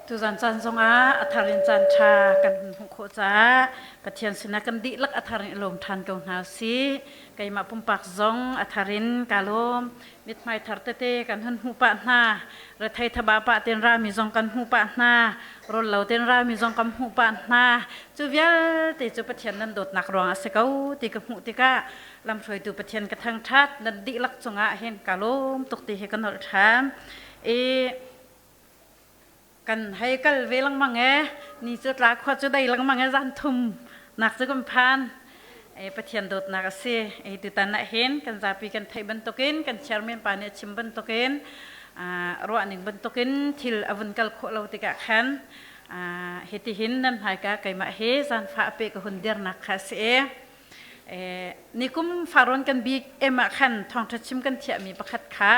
Tuzan caan zongah a thar in caan ṭha kan hun hmuh khawh caah Pathian sinah kan dihlak a thar in i lawm ṭhan ko hna usih. Keimah pumpak zong a thar in kaa lawm. Mithmai thar tete kan hun hmuh pah hna. Rethei thaba pah ten rami zong kan hmuh pah hna. Rawl lo ten rami zong kan hmuh pah hna. Cu vialte cu Pathian nan dawtnak ruangah a si ko ti ka hmuh tikah lamhruaitu Pathian ka thangṭhat. Nan dihlak cungah hin kaa lawm tuk ti hi ka nolh ṭhan. I kan hei kal ve lengmang e ni cu tla khua cu dei lengmang e zan thum nak cu kan phan e Pathian dawtnak a si. E tutan ah hin kan zapi kan theih bantukin, kan chairman pa nih a chim bantukin, ruah ning bantukin thil a vun kal khawh lo tikah khan hiti hin nan hmaika keimah he zaanfah a pe ka hun dirnak kha a si. E nikum Faron kan bik em ah khan thawngṭha chim kan thiahmi pakhat kha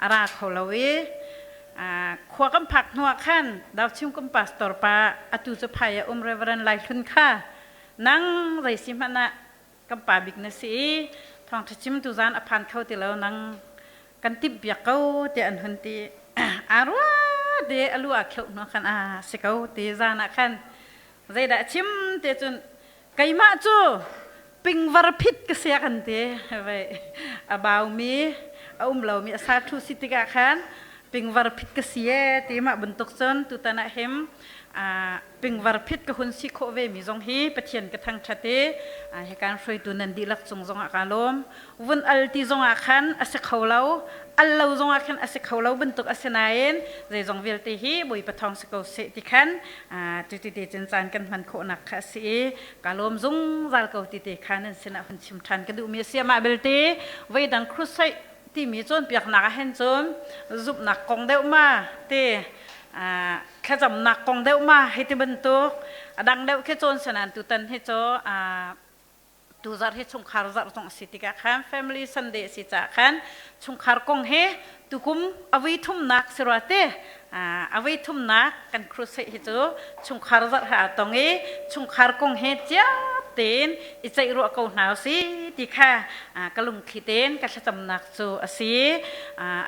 a ra kho lo i khua kan phak hnu ah khan Dauchim kum pastor pa, atu cu phai a um, Reverend Lai Hlun kha, "Nang zei si hmanh ah kan pa bik na si i thawngṭha chim tu zan a phan kho ti lo, nang kan timh piak ko," tiah an hun ti. A rua te a lu a kheuh hnu khan, "A si ko," ti zan ah khan zeidah chim te cun, "Keimah cu pingvar phit ka sia," kan ti. Vai a baumi a um lomi a sa thu si tikah khan, "Pingvar phit ka si e," ti. Mah bantuk cun tutan ah him pingvar phit ka hun si khawh ve mi zong hi Pathian ka thangṭhat i hikan hruaitu nan dihlak cung zong ah kaa lawm. Vun al ti zong ah khan a si kho lo, al lo zong ah khan a si kho lo bantuk a si nain zeizong vialte hi Bawipa thawng si ko seh ti khan cuti te cun caan kan hman khawhnak kha a si i kaa lawm zungzal ko ti te kha nan sinah hun chim ṭhan ka duhmi a si. Amah belte voidang crusade timi cawnpiaknak ah hin cun zumhnak kong deuh ma te, thlacamnak kong deuh ma hei ti bantuk a dang deuh khi cawn sanan tutan hi cu tuzarh hi chungkhar zarh zong a si tikah khan, Family Sunday a si caah khan, chungkhar kong he tukum a vui thumnak si rua te, a vui thumnak kan crusade hi cu chungkhar zarh ha tong i chungkhar kong he ciap tein i ceih ruah ko hna si ti kha ka lungthli tein ka thlacamnak cu a si.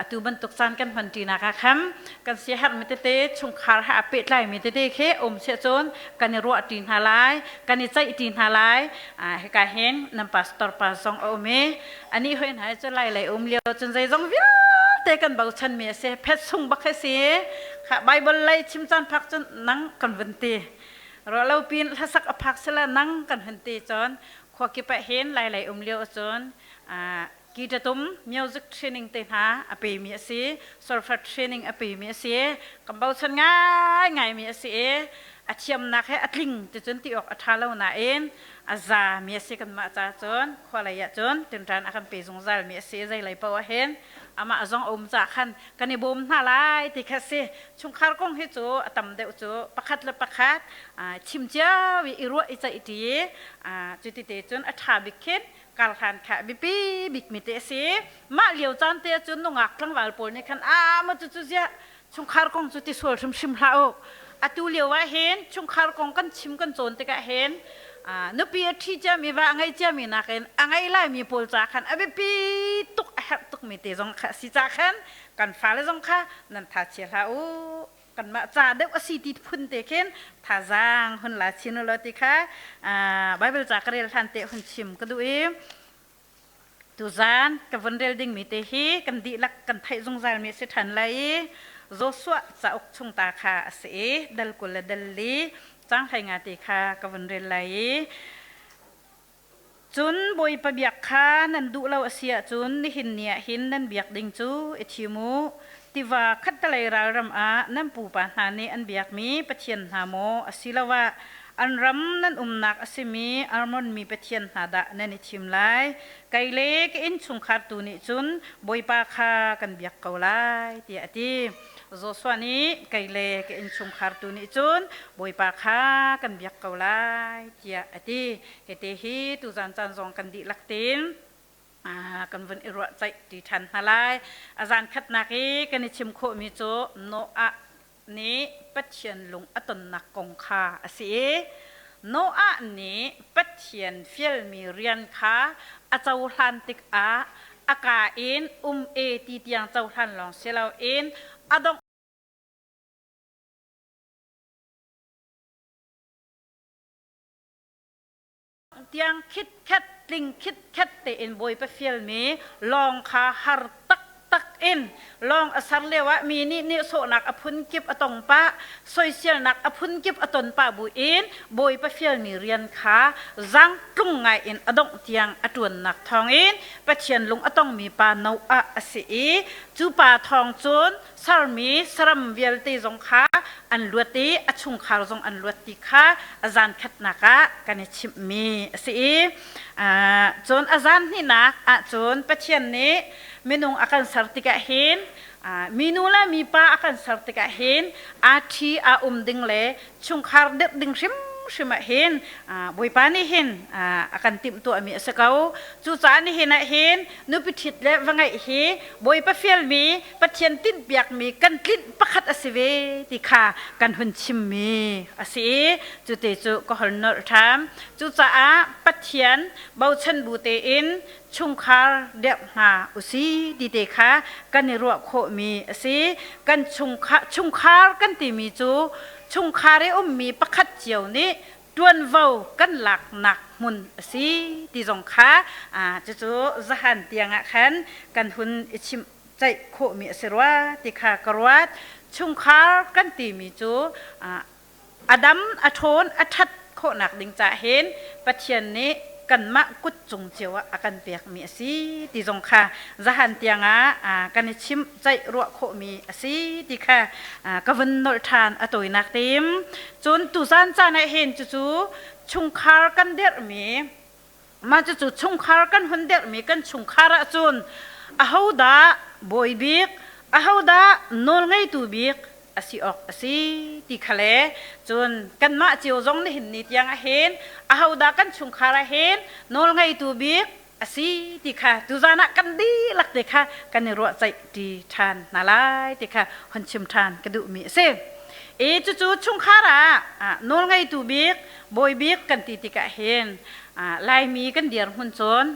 Atu bantuk caan kan hman ṭinak ah khan kan siaherhmi tete, chungkhar ha a pehtlaimi tete khi um siah cun kan i ruah ṭi hna lai, kan i ceih ṭi hna lai. Hika hin nan pastor pa zong a um i anih hoi hna cu lai lei um lio cun zeizong vialte kan bochanmi a si, phet sung bak hi si kha. Bible lei chim caan phak cun nang kan vun ti, ruah lo pin hlasak a phak sila nang kan hun ti. Cun khua kip ah hin lai lei um lio cun guitar music training te hna a pemi a si, solfa training a pemi a si, kan bochan ngai ngaimi a si i a thiamnak he a tling ti cun ti awk a ṭha lo nain a za mi a si. Kanmah ca cun khua lei ah cun tinṭan a kan pe zungzal mi a si. Zei lei paoh ah hin amah zong a um ca khan kan i bawm hna lai ti kha si. Chungkhar kong hi cu a tam deuh cu pakhat le pakhat chim cio i i ruah i ceih ṭi, cuti te cun a ṭha bik khin karhlan kha biapi bik mi te a si. Mah lio caan te cun nungak tlangval pawl nih khan a ma cu cu ziah chungkhar kong cu ti sual hrimhrim hlah u. Atu lio ah hin chungkhar kong kan chim kan cawn tikah hin nupi a ṭhi ciami, va a ngei ciami nakin a ngei laimi pawl ca khan a biapi tuk, a herh tukmi te zong kha a si ca khan kan fale zong kha nan tha chia hlah u, kanmah ca deuh a si ti phun te khin thazaang hun la chin u law ti kha Bible ca ka rel hlan te hun chim ka duh i tuzan ka vun rel dingmi te hi kan dihlak kan theih zungzal mi a si ṭhan lai i Joshua cauk chung ta kha a si i dal 20 le dal 4 cang 15 te kha ka vun rel lai i, "Cun Bawipa biak kha nan duh lo a si ahcun nihin ni ah hin nan biak ding cu i thim u. Tiva khattelei ralram ah nan pupa hna nih an biakmi pathian hna maw, asiloah an ram nan umnak a simi Ammon mi pathian hna dah nan i thim lai. Kei le ka innchungkhar tu nih cun Bawipa kha kan biak ko lai," tiah a ti. Joshua nih, "Kei le ka innchungkhar tu nih cun Bawipa kha kan biak ko lai," tiah a ti. Hite hi tuzan caan zong kan dihlak tein kan vun i ruahceih ṭi ṭhan hna lai. A zan khatnak i kan i chim khawhmi cu Noah nih Pathian lung a tonnak kong kha a si i Noah nih Pathian fialmi rian kha a cohlan tikah a kaa in um e ti tiang cohlan lawng si loin a dongh. tiang khitkhet tling khitkhet tein Bawipa fialmi lawng kha har taktak in lawng a ser lio ah mi nih nehsawhnak a phunkip a tong pah, soiselnak a phunkip a ton pah buin Bawipa fialmi rian kha zaangtlung ngai in a dongh tiang a ṭuannak thawngin Pathian lung a tongmi pa Noah a si i cu pa thawng cun sermi saram vialte zong kha an luat i a chungkhar zong an luat ti kha a zan khatnak ah kan i chimhmi a si i cun a zan hnihnak ahcun Pathian nih minung a kan ser tikah hin minu le mipa a kan ser tikah hin aa ṭhi aa um ding le chungkhar dirh ding hrimhrim ah hin Bawipa nih hin a kan timhtuahmi a si ko. Cucaah nihin ah hin nupi ṭhit le va ngeih hi Bawipa fialmi Pathian tinhpiakmi kan tlinh pakhat a si ve ti kha kan hun chimmi a si i cute cu ka hol nolh ṭhan. Cucaah Pathian bochan bu tein chungkhar dirh hna usi ti te kha kan i ruah khawhmi a si. Kan chungkhar kan timi cu chungkhar i ummi pakhat cio nih ṭuanvo kan laknak hmun a si ti zong kha cucu zahan tiangah khan kan hun i chimh ceih khawhmi a si rua ti kha ka ruat. Chungkhar kan timi cu a dam a ṭhawn a ṭhat khawhnak ding caah hin Pathian nih kanmah kut cung cio ah a kan pekmi a si ti zong kha zahan tiangah kan i chimh ceih ruah khawhmi a si ti kha ka vun nolh ṭhan a tawinak tim. Cun tuzan caan ah hin cucu chungkhar kan dirhmi mah cucu chungkhar kan hun dirhmi kan chungkhar ahcun ahodah bawi bik ahodah nawlngeitu bik a si awk a si ti kha le cun kanmah cio zong nihin ni tiang ah hin ahodah kan chungkhar ah hin nawlngeitu bik a si ti kha tuzan ah kan dihlak te kha kan i ruahceih ṭi ṭhan hna lai ti kha hun chim ṭhan ka duhmi a si. E cucu chungkhar ah nawlngeitu bik bawi bik kan ti tikah hin Laimi kan dirhmun cun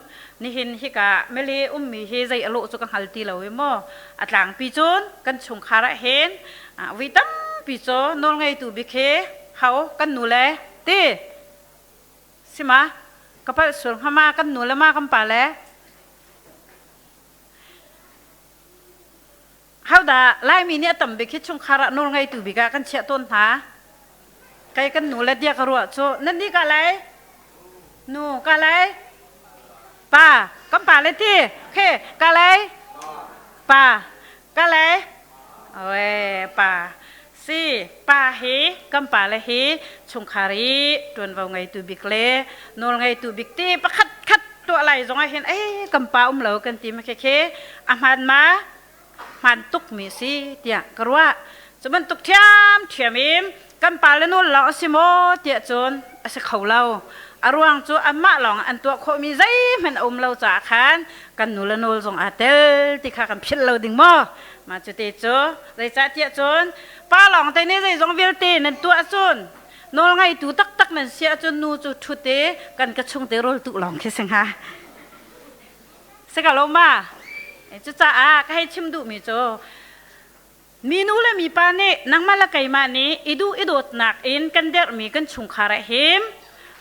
nihin hika mele ummi hi zei a lawh cu ka hngal ti lo i maw a tlangpi cun kan chungkhar ah hin vui tampi cu nawlngeitu bik hi ho kan nu le ti sima ka palh sual hnga ma kan nu le ma kan pa le Hodah Laimi nih a tam bik hi chungkhar ah nawl ngeitu bik ah kan chiah tawn hna. Kei kan nu le dia ka ruah cu nan nih ka lai? Nu ka lai? Pa kan pa le ti khe ka lai? Pa ka lai? Oe pa si pa hi kan pa le hi chungkhar i ṭuanvo ngeitu bik le nawl ngeitu bik ti pakhat khat tuah lai zong ah hin ei kan pa um lo kan ti ma khe khe a hmaan ma hmaan tuk mi si tiah ka ruah cu bantuk ṭhiam ṭhiam in kan pa le nawl lawng a si maw tiah cun a si kho lo a ruang cu anmah lawng an tuah khawhmi zeihmanh a um lo caah khan kan nu le nawl zong aa tel ti kha kan philh lo ding maw mah cu te cu zeicahtiah cun pa lawng te nih zeizong vialte nan tuah cun nawl ngeitu taktak nan si ahcun nu cu ṭhut i kan ka chung te rawl tuh lawng khi si hnga si ka lo ma cucaah ka hei chim duhmi cu minu le mipa nih nangmah le keimah nih i duh i dawtnak in kan derhmi kan chungkhar ah him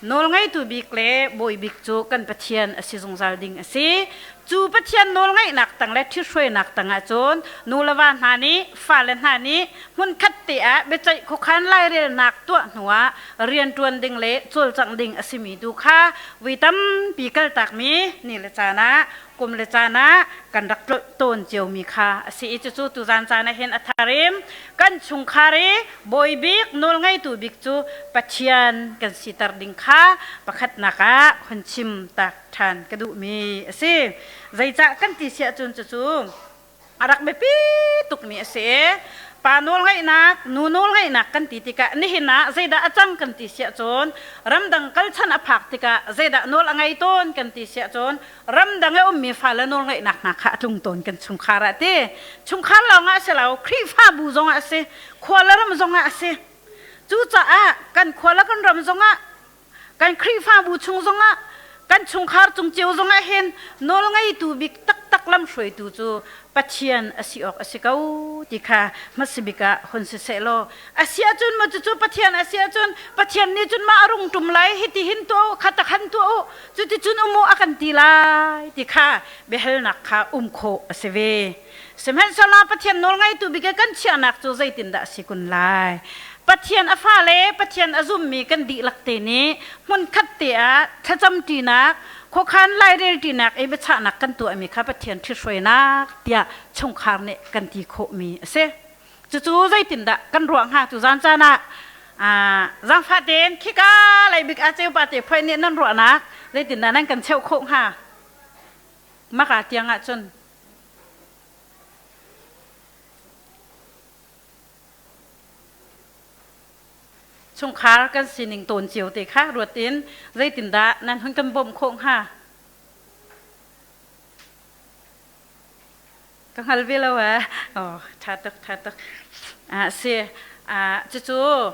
nawlngeitu bik le bawi bik cu kan Pathian a si zungzal ding a si. Cu Pathian nawlngeihnak tang le ṭhithruainak tangah cun nu le va hna nih fale hna nih hmunkhat te ah biaceih khuakhan lairelnak tuah hnuah rianṭuan ding le cawlcangh ding a simi tu kha vui tampi kaltakmi ni le caan ah kum le caan ah kan rak tlolh tawn ciomi kha a si i cucu tuzan caan ah hin a tharim kan chungkhar i bawi bik nawlngeitu bik cu Pathian kan siter ding kha pakhatnak ah hun chim tak ṭhan ka duhmi a si. Zeicah kan ti siah cun cucu a rak biapi tukmi a si i pa nawlngeihnak nu nawlngeihnak kan ti tikah nihin ah zeidah a cang kan ti siah cun ramdang kalchan a phak tikah zeidah nawl a ngei tawn kan ti siah cun ramdang i ummi fale nawlngeihnak hna kha a tlung tawn kan chungkhar ah ti chungkhar lawng ah a si lo Khrihfabu zong ah a si khua le ram zong ah a si cucaah kan khua le kan ram zong ah kan Khrihfabu chung zongah kan chungkhar cung cio zongah hin nawlngeitu bik tak. taktak lamhruaitu cu Pathian a si awk a si ko ti kha hmasabik ah hun si seh law a si ahcun maw cucu Pathian a si ahcun Pathian nih cun mah a rung ṭum lai hiti hin tuah u kha ta khan tuah u cuticun um u a kan ti lai ti kha biahalnak kha um khawh a si ve. Sihmanhsehlaw Pathian nawlngeitu bik kan chiahnak cu zeitindah a si kun lai? Pathian a fale, Pathian a zummi kan dihlak te nih hmunkhat te ah thlacamṭinak, khuakhan lairelṭinak i biachahnak kan tuahmi kha Pathian ṭhithruainak tiah chungkhar nih kan ti khawhmi a si. Cucu zeitindah kan ruah hnga tu zan caan ah zaangfah tein khika lei bik ah ceupa te phoi nih nan ruahnak zeitindah nan kan cheuh khawh hnga? Maka tiang ah cun Chungkhar kan sining tawn cio te kha ruat in zeitindah nan hun kan bawmh khawh hnga? Ka hngal ve lo eh. Oh, tha tuk, tha tuk. Ah, si. Ah, cucu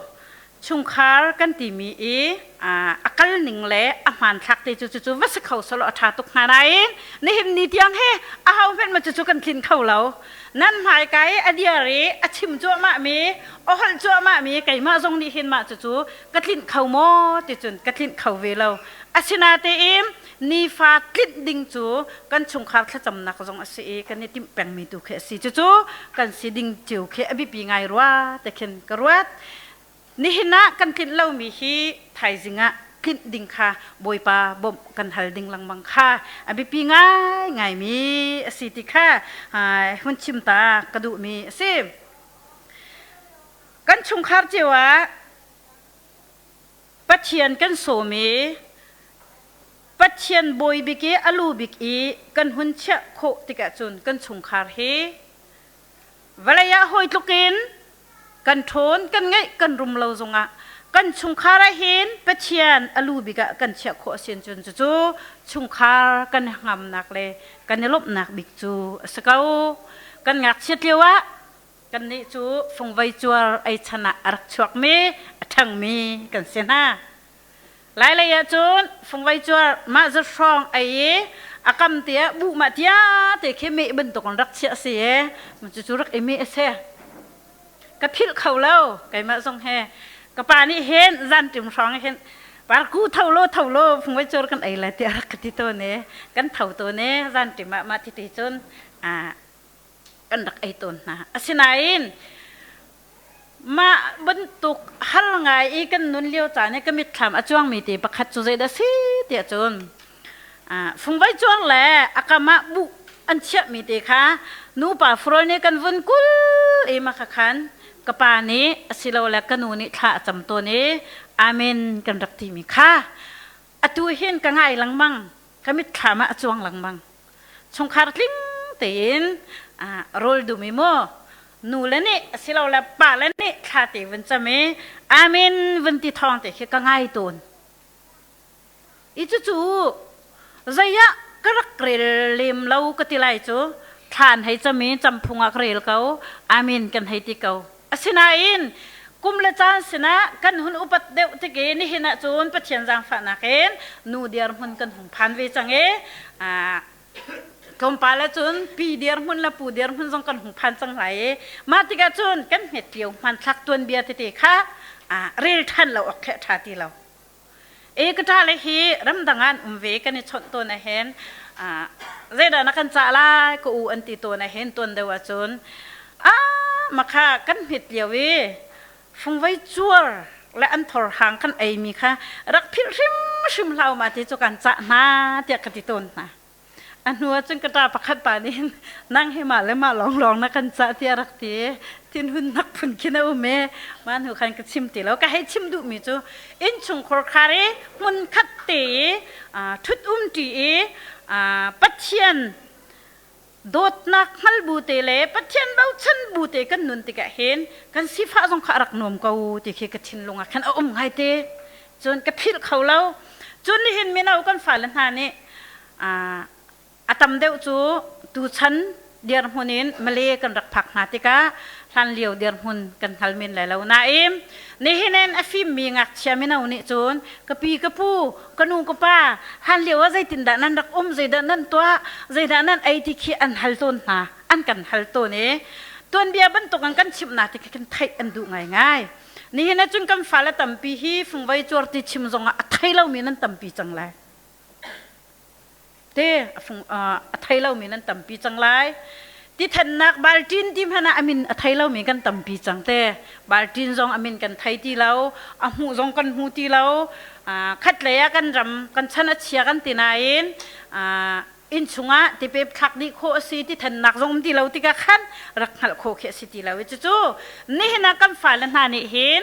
chungkhar kan timi i a kal ning le a hmanthlak te cu cucu va si kho solo a ṭha tuk hnga nain nihin ni tiang he a ho hmenh ma cucu kan tlin kho lo nan hmaika i a diar i a chim cuahmah mi a holh cuahmah mi keimah zong nih hin mah cucu ka tlinh kho maw ti cun ka tlinh kho ve lo asinatein nifa tlinh ding cu kan chungkhar thlacamnak zong a si i kan i timh pengmi tu khi a si cucu kan si ding cio khi a biapi ngai rua te khin ka ruat Nihin ah kan tlinh lomi hi thaizing ah tlinh ding kha Bawipa bawmh kan hal ding lengmang kha a biapi ngaingaimi a si ti kha hun chim ta ka duhmi a si. Kan chungkhar cio ah Pathian kan sawm i Pathian bawi bik i a lu bik i kan hun chiah khawh tikah cun kan chungkhar hi vawlei ah hawi tluk in kan ṭhawn kan ngeih kan rum lo zongah kan chungkhar ah hin Pathian a lu bik ah kan chiah khawh a si cun cucu chungkhar kan ngamnak le kan i lawmhnak bik cu a si ko. Kan ngakchiat lio ah kannih cu fungvei cuar ei chan ah a rak chuakmi a ṭhangmi kan si hna. Lailei ah cun fungvei cuar mah zat hrawng ei i a kam te ah buh mah tia te khi meh bantuk in rak chiah a si i cucu rak i meh a si. Ka philh kho lo keimah zong he ka pa nih hin zanṭim hrawng hin parku tho law tho law fungvei cuar kan ei lai tiah a rak ka ti tawn i kan tho tawn i zanṭim ah mah ti te cun kan rak ei tawn hna. Asinain Mah bantuk har ngai i kan nun lio caan i ka mitthlam a cuangmi te pakhat cu zeidah a si tiah cun fungvei cuar le a kam ah buh an chiahmi te kha nupa furol nih kan vun kul i mah kha khan ka pa nih asilole ka nu nih thla a cam tawn i amen kan rak timi kha atu hin ka ngai lengmang ka mitthlam ah a cuang lengmang. Chungkhar tling tein rawl dum i maw nu le nih asilole pa le nih thla te vun cam i amen vun ti thawng te khi ka ngai tawn. I cucu zei ah ka rak rel lem lo ka ti lai cu thla an hei cam i camphung ah ka rel ko amen kan hei ti ko. Asinain kum le caan sinah kan hun upat deuh tik i nihin ah cun Pathian zaangfahnak in nu dirhmun kan hung phan ve cang i tlawmpal ah cun pi dirhmun le pu dirhmun zong kan hung phan cang lai i mah tikah cun kan hmet lio hmanthlak tuanbia tete kha rel ṭhan lo awk khi a ṭha ti lo. E ka ṭa le hi ramdang ah an um ve kan i chawnh tawn ahhin zeidah na kan cah lai ka u an ti tawn ahhin tuan deuh ahcun ah makha kan hmet lio i fungvei cuar le an thor hang kan eimi kha rak philh hrimhrim hlah ma ti cu kan cah hna tiah ka ti tawn hna. A hnu ah cun ka ṭa pakhat pa nih nang hi mah le mah lawnglawng na kan cah tiah a rak ti i thinhun nak phun khin a um i mah hnu khan ka chim ti lo. Ka hei chim duhmi cu innchungkhur khar i hmunkhat te i ṭhut umṭi i Pathian dawtnak hngal bu te le Pathian bochan bu te kan nun tikah hin kan sifah zong kha a rak nuam ko ti khi ka thinlung ah khan a um ngai te. Cun ka philh kho lo. Cun nihin mino kan fale hna nih a tam deuh cu tuchan Dirhmun in Malay kan rak phak hna tikah hlanlio dirhmun kan hngal men lai lo. Nain nihin in a fimmi ngakchia mino nih cun ka pi ka pu ka nu ka pa hlanlio ah zeitindah nan rak um, zeidah nan tuah, zeidah nan ei ti khi an hal tawn hna, an kan hal tawn i tuanbia bantuk an kan chimhnak ti khi kan theih an duh ngaingai. Nihin ah cun kan fale tampi hi fungvei cuar ti chim zongah a thei lomi nan tampi cang lai. Te a thei lomi nan tampi cang lai. Ti thennak balṭin ti hmanh ah a min a thei lomi kan tampi cang te. Balṭin zong a min kan thei ti lo, a hmuh zong kan hmu ti lo. Khatlei ah kan ram kan chan a chia kan ti nain inn chungah tipep thlak dih khawh a si, ti thennak zong um ti lo tikah khan rak hngalh khawh khi a si ti lo i cucu nihin ah kan fale hna nih hin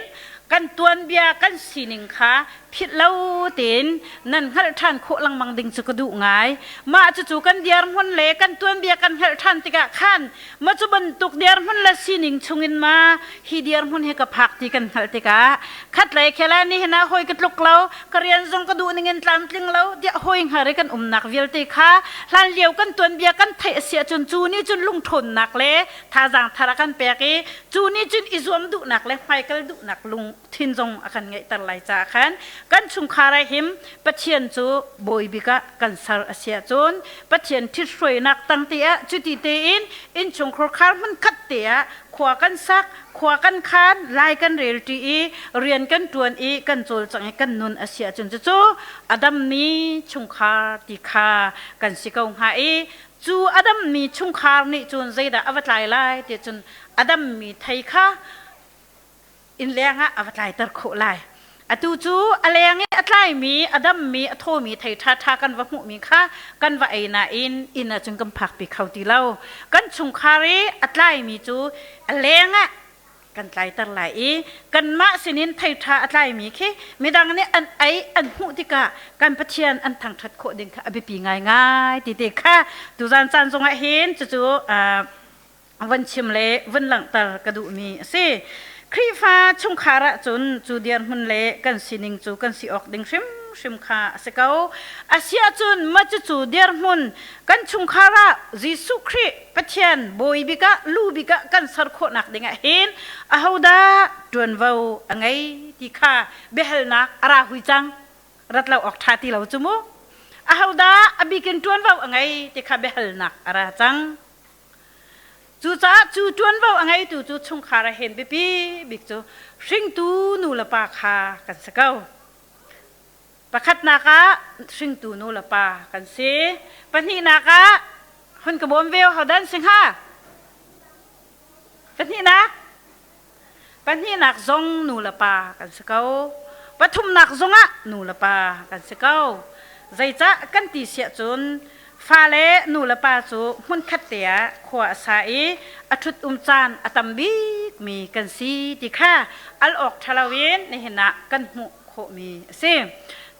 kan tuanbia kan sining kha philh lo tein nan hngalh ṭhan khawh lengmang ding cu ka duh ngai. Mah cucu kan dirhmun le kan tuanbia kan hngalh ṭhan tikah khan ma cu bantuk dirhmun le sining chungin ma hi dirhmun hi ka phak ti kan hngalh tikah khatlei khel ah nihin ah hawi ka tluk lo, ka rian zong ka duh ning in tlamtling lo tiah hawi hngar i kan umnak vialte kha hlanlio kan tuanbia kan theih a si ahcun cu nih cun lungṭhawnnak le thazaang thar a kan pek i cu nih cun i zuam duhnak le hmaikal duhnak lung thin zong a kan ngeihter lai caah khan kan chungkhar ah him Pathian cu bawi bik ah kan ser a si ahcun Pathian ṭhithruainak tang te ah cuti tein innchungkhar khar hmun khat te ah khua kan sak, khua kan khan, lai kan rel ṭi i rian kan ṭuan i kan cawlcang i kan nun a si ahcun cucu a dammi chungkhar ti kha kan si ko hnga i cu a dammi chungkhar nih cun zeidah a va tlai lai ti cun a dammi thei kha innleng ah a va tlaiter khawh lai. Atu cu a leng i a tlaimi, a dammi, a thawmi thei ṭhaṭha kan va hmuhmi kha kan va ei nain inn ah cun kan phakpi kho ti lo. Kan chungkhar i a tlaimi cu a leng ah kan tlaiter lai i kanmah sinin thei ṭha a tlaimi khi midang nih an ei an hmuh tikah kan Pathian an thangṭhat khawh ding kha a biapi ngaingai ti te kha tuzan caan zongah hin cucu van chim le vun langhter ka duhmi a si. Khrihfa chungkhar ahcun cu dirhmun le kan sining cu kan si awk ding hrimhrim kha a si ko. Asiahcun mah cucu dirhmun kan chungkhar ah Jesuh Khrih Pathian bawi bik ah lu bik ah kan ser khawhnak ding ah hin ahodah ṭuanvo a ngei ti kha biahalnak a ra hui cang. Rat lo awk ṭha ti lo cu mu. Ahodah a bikin ṭuanvo a ngei ti kha biahalnak a ra cang. Cucaah cu ṭuanvo a ngeitu cu chungkhar ah hin biapi bik cu hringtu nu le pa kha kan si ko. Pakhatnak ah hringtu nu le pa kan si. Pahnihnak ah hun ka bawm ve hodah an si hnga? Pahnihnak? Pahnihnak zong nu le pa kan si ko. Pathumnak zongah nu le pa kan si ko. Zeicah kan ti siah cun fale nu le pa cu hmunkhat te ah khua a sa i a ṭhut um caan a tam bikmi kan si ti kha al awk ṭha loin nihin ah kan hmuh khawhmi a si.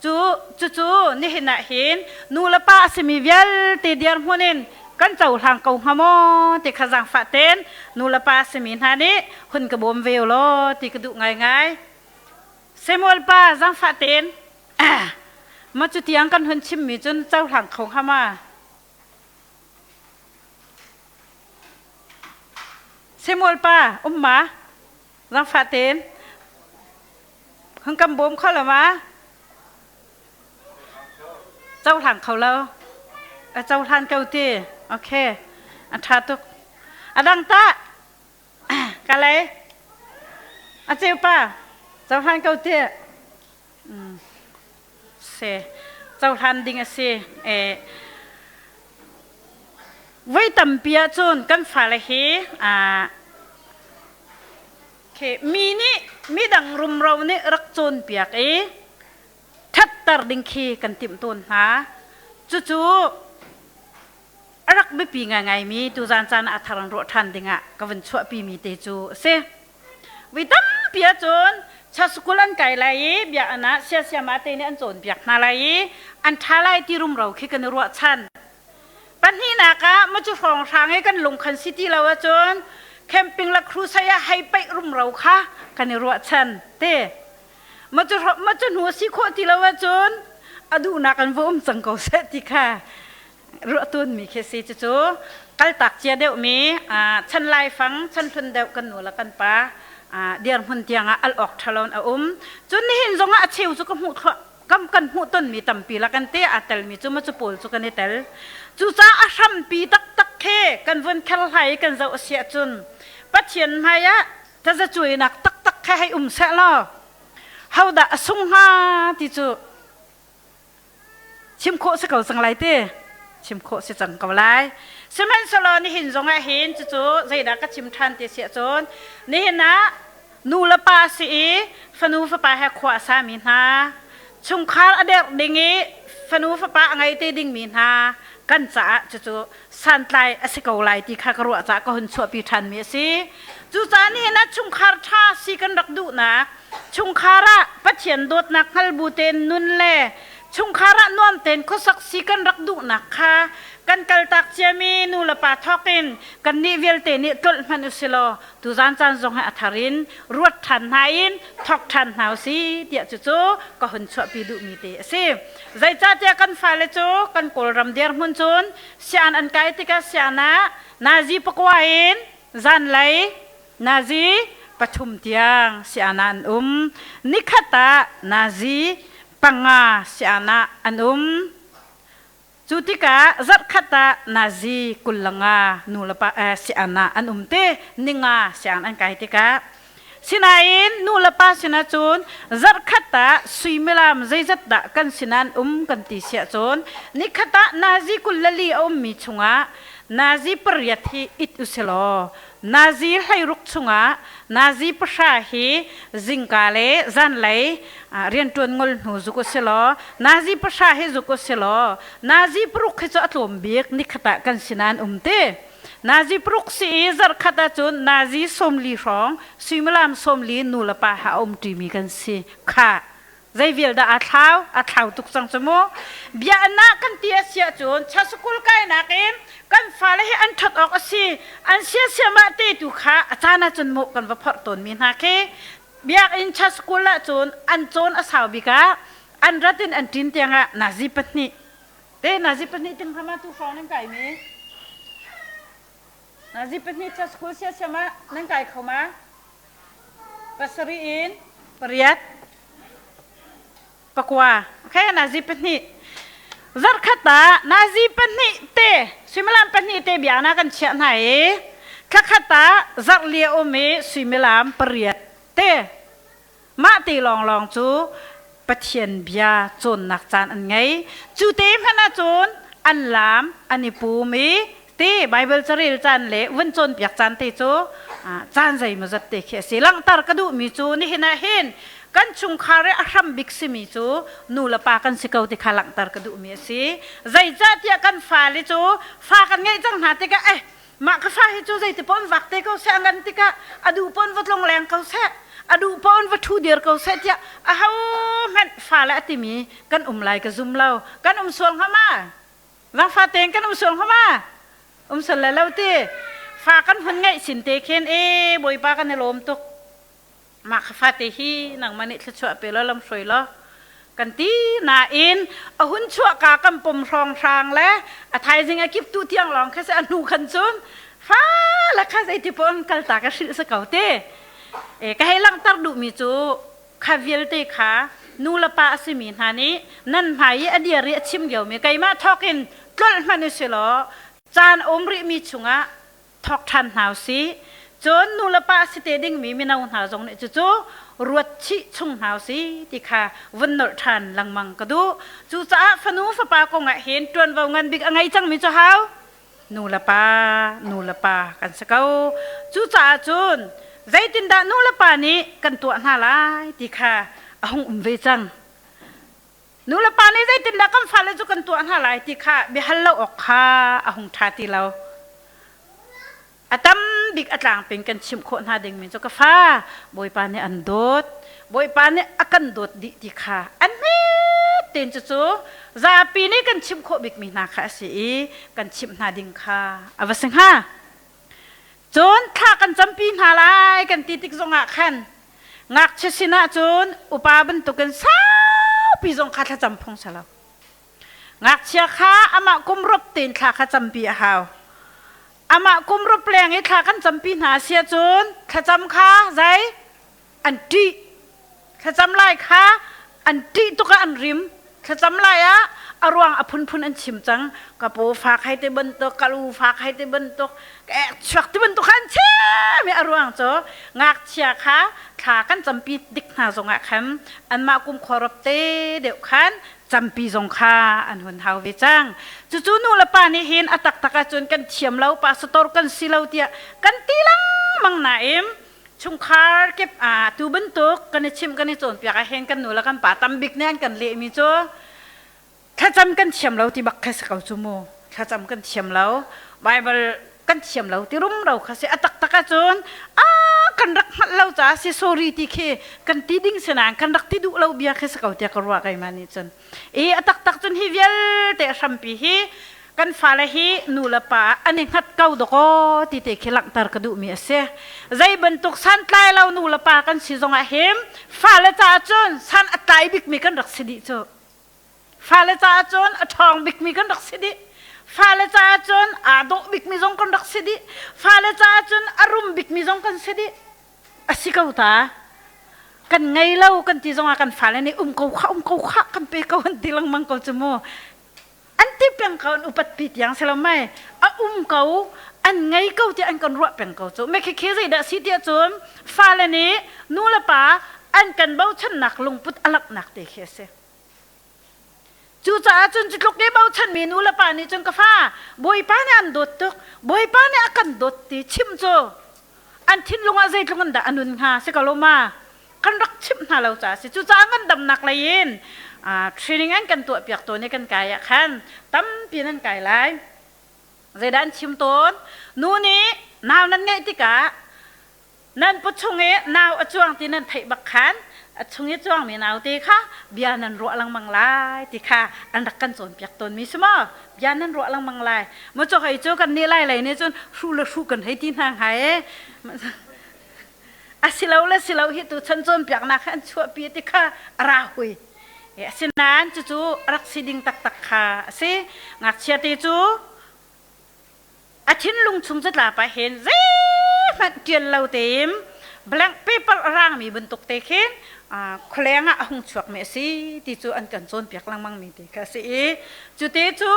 Cu cucu nihin ah hin nu le pa a simi vialte dirhmun in kan cohlang ko hnga maw ti kha zaangfah tein nu le pa a simi hna nih hun ka bawm ve law ti ka duh ngaingai. Samuel pa zaangfah tein ma cu tiang kan hun chimmi cun cohlang kho hnga ma? Samuel pa um ma? Zaangfah tein Hung kan bawm kho lo ma? Cohlang kho lo. A cohlan ko ti. Okay. A ṭha tuk. A dang tah. Ka lei. A ceu pa. Cohlan ko ti. Se. Cohlan ding a si. Eh. Voi tampi ahcun kan fale hi Mi nih midang rumro nih rak cawnpiak i ṭhatter ding khi kan timh tawn hna. Cucu a rak biapi ngaingaimi tuzan caan ah a thar in ruah ṭhan dingah ka vun chuahpimi te cu a si. Voi tampi ahcun chasukul an kai lai i biakinn ah siasiama te nih an cawnpiak hna lai i an ṭha lai ti rumro khi kan i ruahchan. Pahnihnak ah macu hrawnghrang i kan lungkhan si ti lo ahcun camping le crusade ah hei paih rumro kha kan i ruahchan te. Macu macu hnu a si khawh ti lo ahcun a duhnak an va um cang ko seh ti kha ruah tawnmi khi si cucu. Kaltak cia deuhmi chan laifang chan hlun deuh kan nu le kan pa dirhmun tiangah al awk ṭhalo in a um. Cun nihin zongah a cheu cu ka hmuh thluah kam kan hmuh tonmi tampi la kan te aa telmi cu ma cu pawl cu kan i tel. Cucaah a hrampi taktak he kan vun kherhlai i kan zoh a si ahcun Pathian hmai ah tazacuainak taktak kha hei um seh law hodah a sung hnga ti cu chim khawh si ko cang lai ti chim khawh si cang ko lai. Sihmanhsehlaw nihin zongah hin cucu zeidah ka chim ṭhan ti si ahcun nihin ah nu le pa si i fanu fapa he khua a sami hna, chungkhar a derh ding i fanu fapa a ngei te dingmi hna kan caah cucu santlai a si ko lai ti kha ka ruah caah ka hun chuahpi ṭhanmi a si. Cucaah nihin ah chungkhar ṭha si kan rak duhnak, chungkhar ah Pathian dawtnak hngal bu tein nun le chungkhar ah nuam tein khuasak si kan rak duhnak kha kan kaltak ciami nu le pa thawk in kannih vialte nih tlolh hmanh u silaw tuzan caan zong hi a thar in ruat ṭhan hna in thawk ṭhan hna u si tiah cucu ka hun chuahpi duhmi te a si. Zeicahtiah kan fale cu kan Kawlram dirhmun cun sian an kai tikah sian ah nazi pakua in zanlei nazi pathum tiang sian ah an um. Nikhat ah nazi panga sian ah an um. Cu tikah zarhkhat ah nazi 25 nu le pa sian ah an um te, ninga siang an kai tikah. Sinain nu le pa sinah cun zarhkhat ah suimilam zeizat dah kan sinah an um kan ti siah cun nikhat ah nazi 24 a ummi chungah nazi pariat hi it usilaw nazi 16 chungah nazi pahra hi zingka le zanlei rianṭuan ngol hnu zuk u si law nazi pahra hi zuk u si law nazi paruk hi cu a tlawm bik nikhat ah kan sinah an um te. Nazi paruk si i zarhkhat ahcun nazi 40 hrawng, suimilam 40 nu le pa ha a um ṭimi kan si kha. Zei vial dah aa thlau? A thlau tuk cang cu mu. Bia na kan ti a si ahcun chasukul kainak in kan fale hi an ṭhat awk a si. An siasiam ah te tu kha a caan ahcun mu kan va phorh tawnmi hna khi. Biakinn chasukul ahcun an cawn a sau bik ah an rat in an ṭin tiangah nazi pahnih. Te nazi pahnih ting hram ah tu hrawng nan kaimi. Nazi pahnih chasukul siasiam ah nan kai kho ma? Pasarih in pariat, pakua. Okay, nazi pahnih. Zarkhat ah nazi pahnih te, suimilam pahnih te bia na kan chiah hna i thlakhat ah zarh li a um i suimilam pariat te. Mah te lawnglawng cu Pathian bia cawnnak caan an ngei. Cu te hmanh ahcun an laam, an i pum i te Bible carel caan le vun cawnpiak caan te cu caan zeimawzat te khi a si. Langhter ka duhmi cu nihin ah hin kan chungkhar i a hram bik simi cu nu le pa kan si ko ti kha langhter ka duhmi a si. Zeicahtiah kan fale cu fa kan ngeih cang hna tikah eh mah ka fa hi cu zeiti pawn vak te ko seh, a ngan tikah a duh pawn va tlong leng ko seh, a duh pawn va ṭhu dir ko seh tiah aho hmanh fale a timi kan um lai ka zum lo. Kan um sual hnga ma? Zaangfa tein kan um sual hnga ma? Um sual lai lo ti. Fa kan hun ngeih sin te khin e Bawipa kan i lawm tuk, mah kha fate hi nangmah nih thluachuah pe law lam hruai law kan ti nain a hun chuahka kan pom hrawng hrang le a thaizing a kip tu tiang lawng kha si. A hnu khan cun fa le kha zeiti pawn kalta ka hrilh si ko te. E ka hei langhter duhmi cu kha vialte kha nu le pa a simi hna nih nan hmai i a dir i a chim liomi keimah thawkin tlolh hmanh u si law caan um rihmi chungah thawk ṭhan hna u sih. Cun nu le pa si te dingmi mino hna zong nih cucu ruat chih chung hna u sih ti kha vun nolh ṭhan lengmang ka duh. Cucaah fanu fapa kong ah hin ṭuanvo ngan bik a ngei cangmi cu hau nu le pa, nu le pa kan si ko. Cucaah cun zeitindah nu le pa nih kan tuah hna lai ti kha a hung um ve cang. Nu le pa nih zeitindah kan fale cu kan tuah hna lai ti kha biahal lo awk kha a hung ṭha ti lo. A tam bik a tlangping kan chimh khawh hna dingmi cu ka fa, Bawipa nih an dawt, Bawipa nih a kan dawt dih ti kha an hmet tein cucu zapi nih kan chimh khawh bikmi hna kha a si i kan chimh hna ding kha a va si hnga. Cun thla kan campi hna lai kan ti tik zongah khan ngakchia sinah cun upa bantukin saupi zong kha thlacam phung si lo. Ngakchia kha amah kum rop tein thla kha campi a hau. Amah kum rup leng i thla kan campi hna sia cun thlacam kha zei an ṭih. Thlacam lai kha an ṭih tuk ah an rim. Thlacam lai ah a ruang a phunphun an chim cang. Ka paw fak hei ti bantuk, ka lu fak hei ti bantuk, ka ek chuak ti bantuk kha an chim i a ruang cu ngakchia kha thla kan campi dik hna zongah khan anmah kum khuarup te deuh khan campi zong kha an hun hau ve cang. Cucu nu le pa nih hin a taktak ahcun kan thiam lo, pastor kan si lo tiah kan ti lengmang nain chungkhar kip ah tu bantuk kan i chimh kan i cawnpiak ah hin kan nu le kan pa tambik nih an kan lehmi cu thlacam kan thiam lo ti bak kha si ko cu mu. Thlacam kan thiam lo, Bible kan thiam lo ti rumro kha si. A taktak ahcun a kan rak hngalh lo caah si, sorry ti khi kan ti ding si nain kan rak ti duh lo bia khi si ko tiah ka ruah keimah nih cun. I a taktak cun hi vialte hrampi hi kan fale hi nu le pa an i hngat ko dakaw ti te khi langhter ka duhmi a si. Zei bantuk santlai lo nu le pa kan si zongah hin fale caah cun san a tlai bikmi kan rak si dih cu. Fale caah cun a ṭhawng bikmi kan rak si dih. Fale caah cun aa dawh bikmi zong kan rak si dih. Fale caah cun a rum bikmi zong kan si dih. A si ko ta. Kan ngei lo kan ti zongah kan fale nih um ko khah, um ko khah, kan pe ko an ti lengmang ko cu mu. An ti peng ko, an upat pi tiang si lo mei. A um ko, an ngei ko tiah an kan ruah peng ko cu. Me khi zeidah si tiah cun fale nih nu le pa an kan bochannak lungput a langhnak te khi a si. Cucaah cun cu tluk i bochanmi nu le pa nih cun ka fa, Bawipa nih an dawt tuk, Bawipa nih a kan dawt ti chim cu an thinlung ah zeitluk in dah a nun hnga si ko lo ma? Kan rak chimh hna lo caah a si. Cucaah ngandamnak lei in training an kan tuahpiak tawn i kan kai ah khan tampi nan kai lai. Zeidah an chim tawn? Nu nih nau nan ngeih tikah Nan pawchung i nau a cuang ti nan theih bak khan a chung i cuangmi naute kha bia nan ruah lengmang lai ti kha an rak kan cawnpiak tawnmi si maw? Bia nan ruah lengmang lai. Maw cu hei cu kan nih lai lei nih cun hruh le hruh kan hei ti hna hnga e. A si lo le si lo hi tu chan cawnpiaknak hi an chuahpi ti kha a ra hui. Asinain cucu rak si ding taktak kha a si. Ngakchia te cu A thinlung chung catlap ah hin zeihmanh ṭial lo tein blank paper a rangmi bantuk te khin khualeng ah a hung chuakmi a si ti cu an kan cawnpiak lengmangmi ti kha a si i cu te cu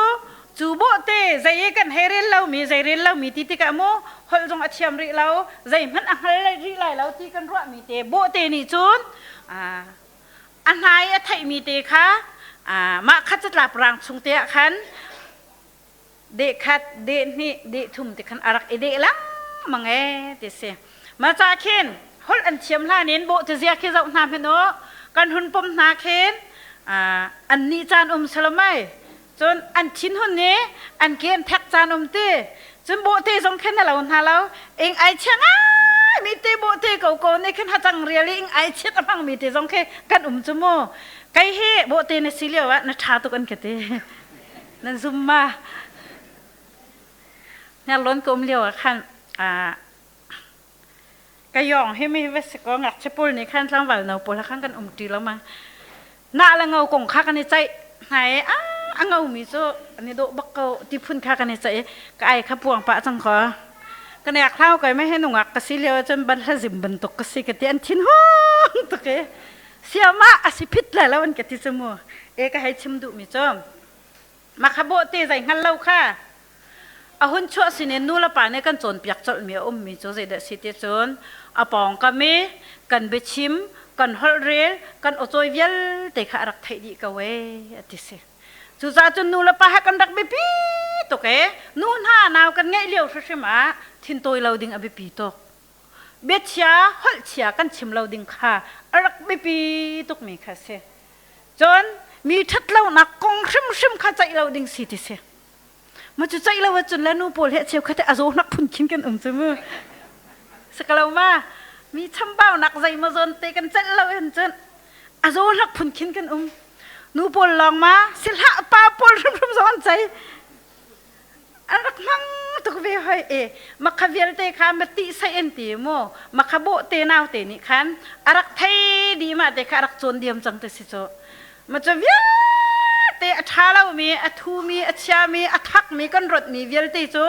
cu bawhte zei i kan hei rel lomi zei rel lomi ti tikah mu holh zong a thiam rih lo, zeihmanh a hngal rih lai lo ti kan ruahmi te bawhte nih cun a hnai a theihmi te kha mah kha catlap rang chung te ah khan deh khat, deh hnih, deh thum ti khan a rak i deh lengmang ee ti si. Mah ca khin holh an thiam hlan in bawh tizia khi zoh hna hmanh u, kan hun pom hna khin an nih caan um salomai, cun an thin hun i an ke an thek caan um ti, cun bawhte zong khin a lo hna lo, ing ai chia ngai mi te bawhte ko ko nih khin hacang rial i ing ai chiat a hmang mi te zong khi kan um cu mu. Kei hi bawhte na si lio ah na ṭha tuk an ka ti. Nan zum ma? Hniarlawn ka um lio ah khan ka yawng hi mi va si ko, ngakchia pawl nih khan tlangval no pawl khan kan um ṭi lo ma. Nah le ngo kong kha kan i ceih hna i a ngo mi cu an i dawh bak ko ti phun kha kan i ceih i ka ai kha puang pah cang ko. Ka nek hlau kai me he nungak ka si lio cun ban hlazim bantuk ka si ka ti, an thin hung tuk i siama a si phit lai lo an ka ti cu mu. E ka hei chim duh mi cu Makha bawhte zei hngal lo kha a hun chuah sinin nu le pa nih kan cawnpiak colhmi a ummi cu zeidah si ti cun a pawngkam i kan biachim, kan holhrel, kan awcawi vialte kha a rak theih dih ko ee a ti si. Cucaah cun nu le pa he kan rak biapi tuk ee. Nu hna nau kan ngeih lio hrimhrim ah thintawi lo ding a biapi tuk. Biachia, holhchia kan chim lo ding kha a rak biapi tukmi kha a si. Cun mi ṭhatlonak kong hrimhrim kha ceih lo ding si ti si. Ma cu ceih lo ahcun le nu pawl he cheukhat a zawnak phun khin kan um cu mu. Sakalo ma mi chambaunak zei maw zawn te kan celh lo hin cun a zawnak phun khin kan um. Nu pawl lawng ma sihlah pa pawl hrimhrim zong an cei. An rak hmang tuk ve hoi e. Makha vialte kha ma ti sai an ti mu. Makha bawh te nau te nih khan a rak thei dih ma te kha a rak cawn diam cang te si cu. Ma cu vialte a ṭha lomi, a thumi, a chiami, a thakmi kan rawtmi vialte cu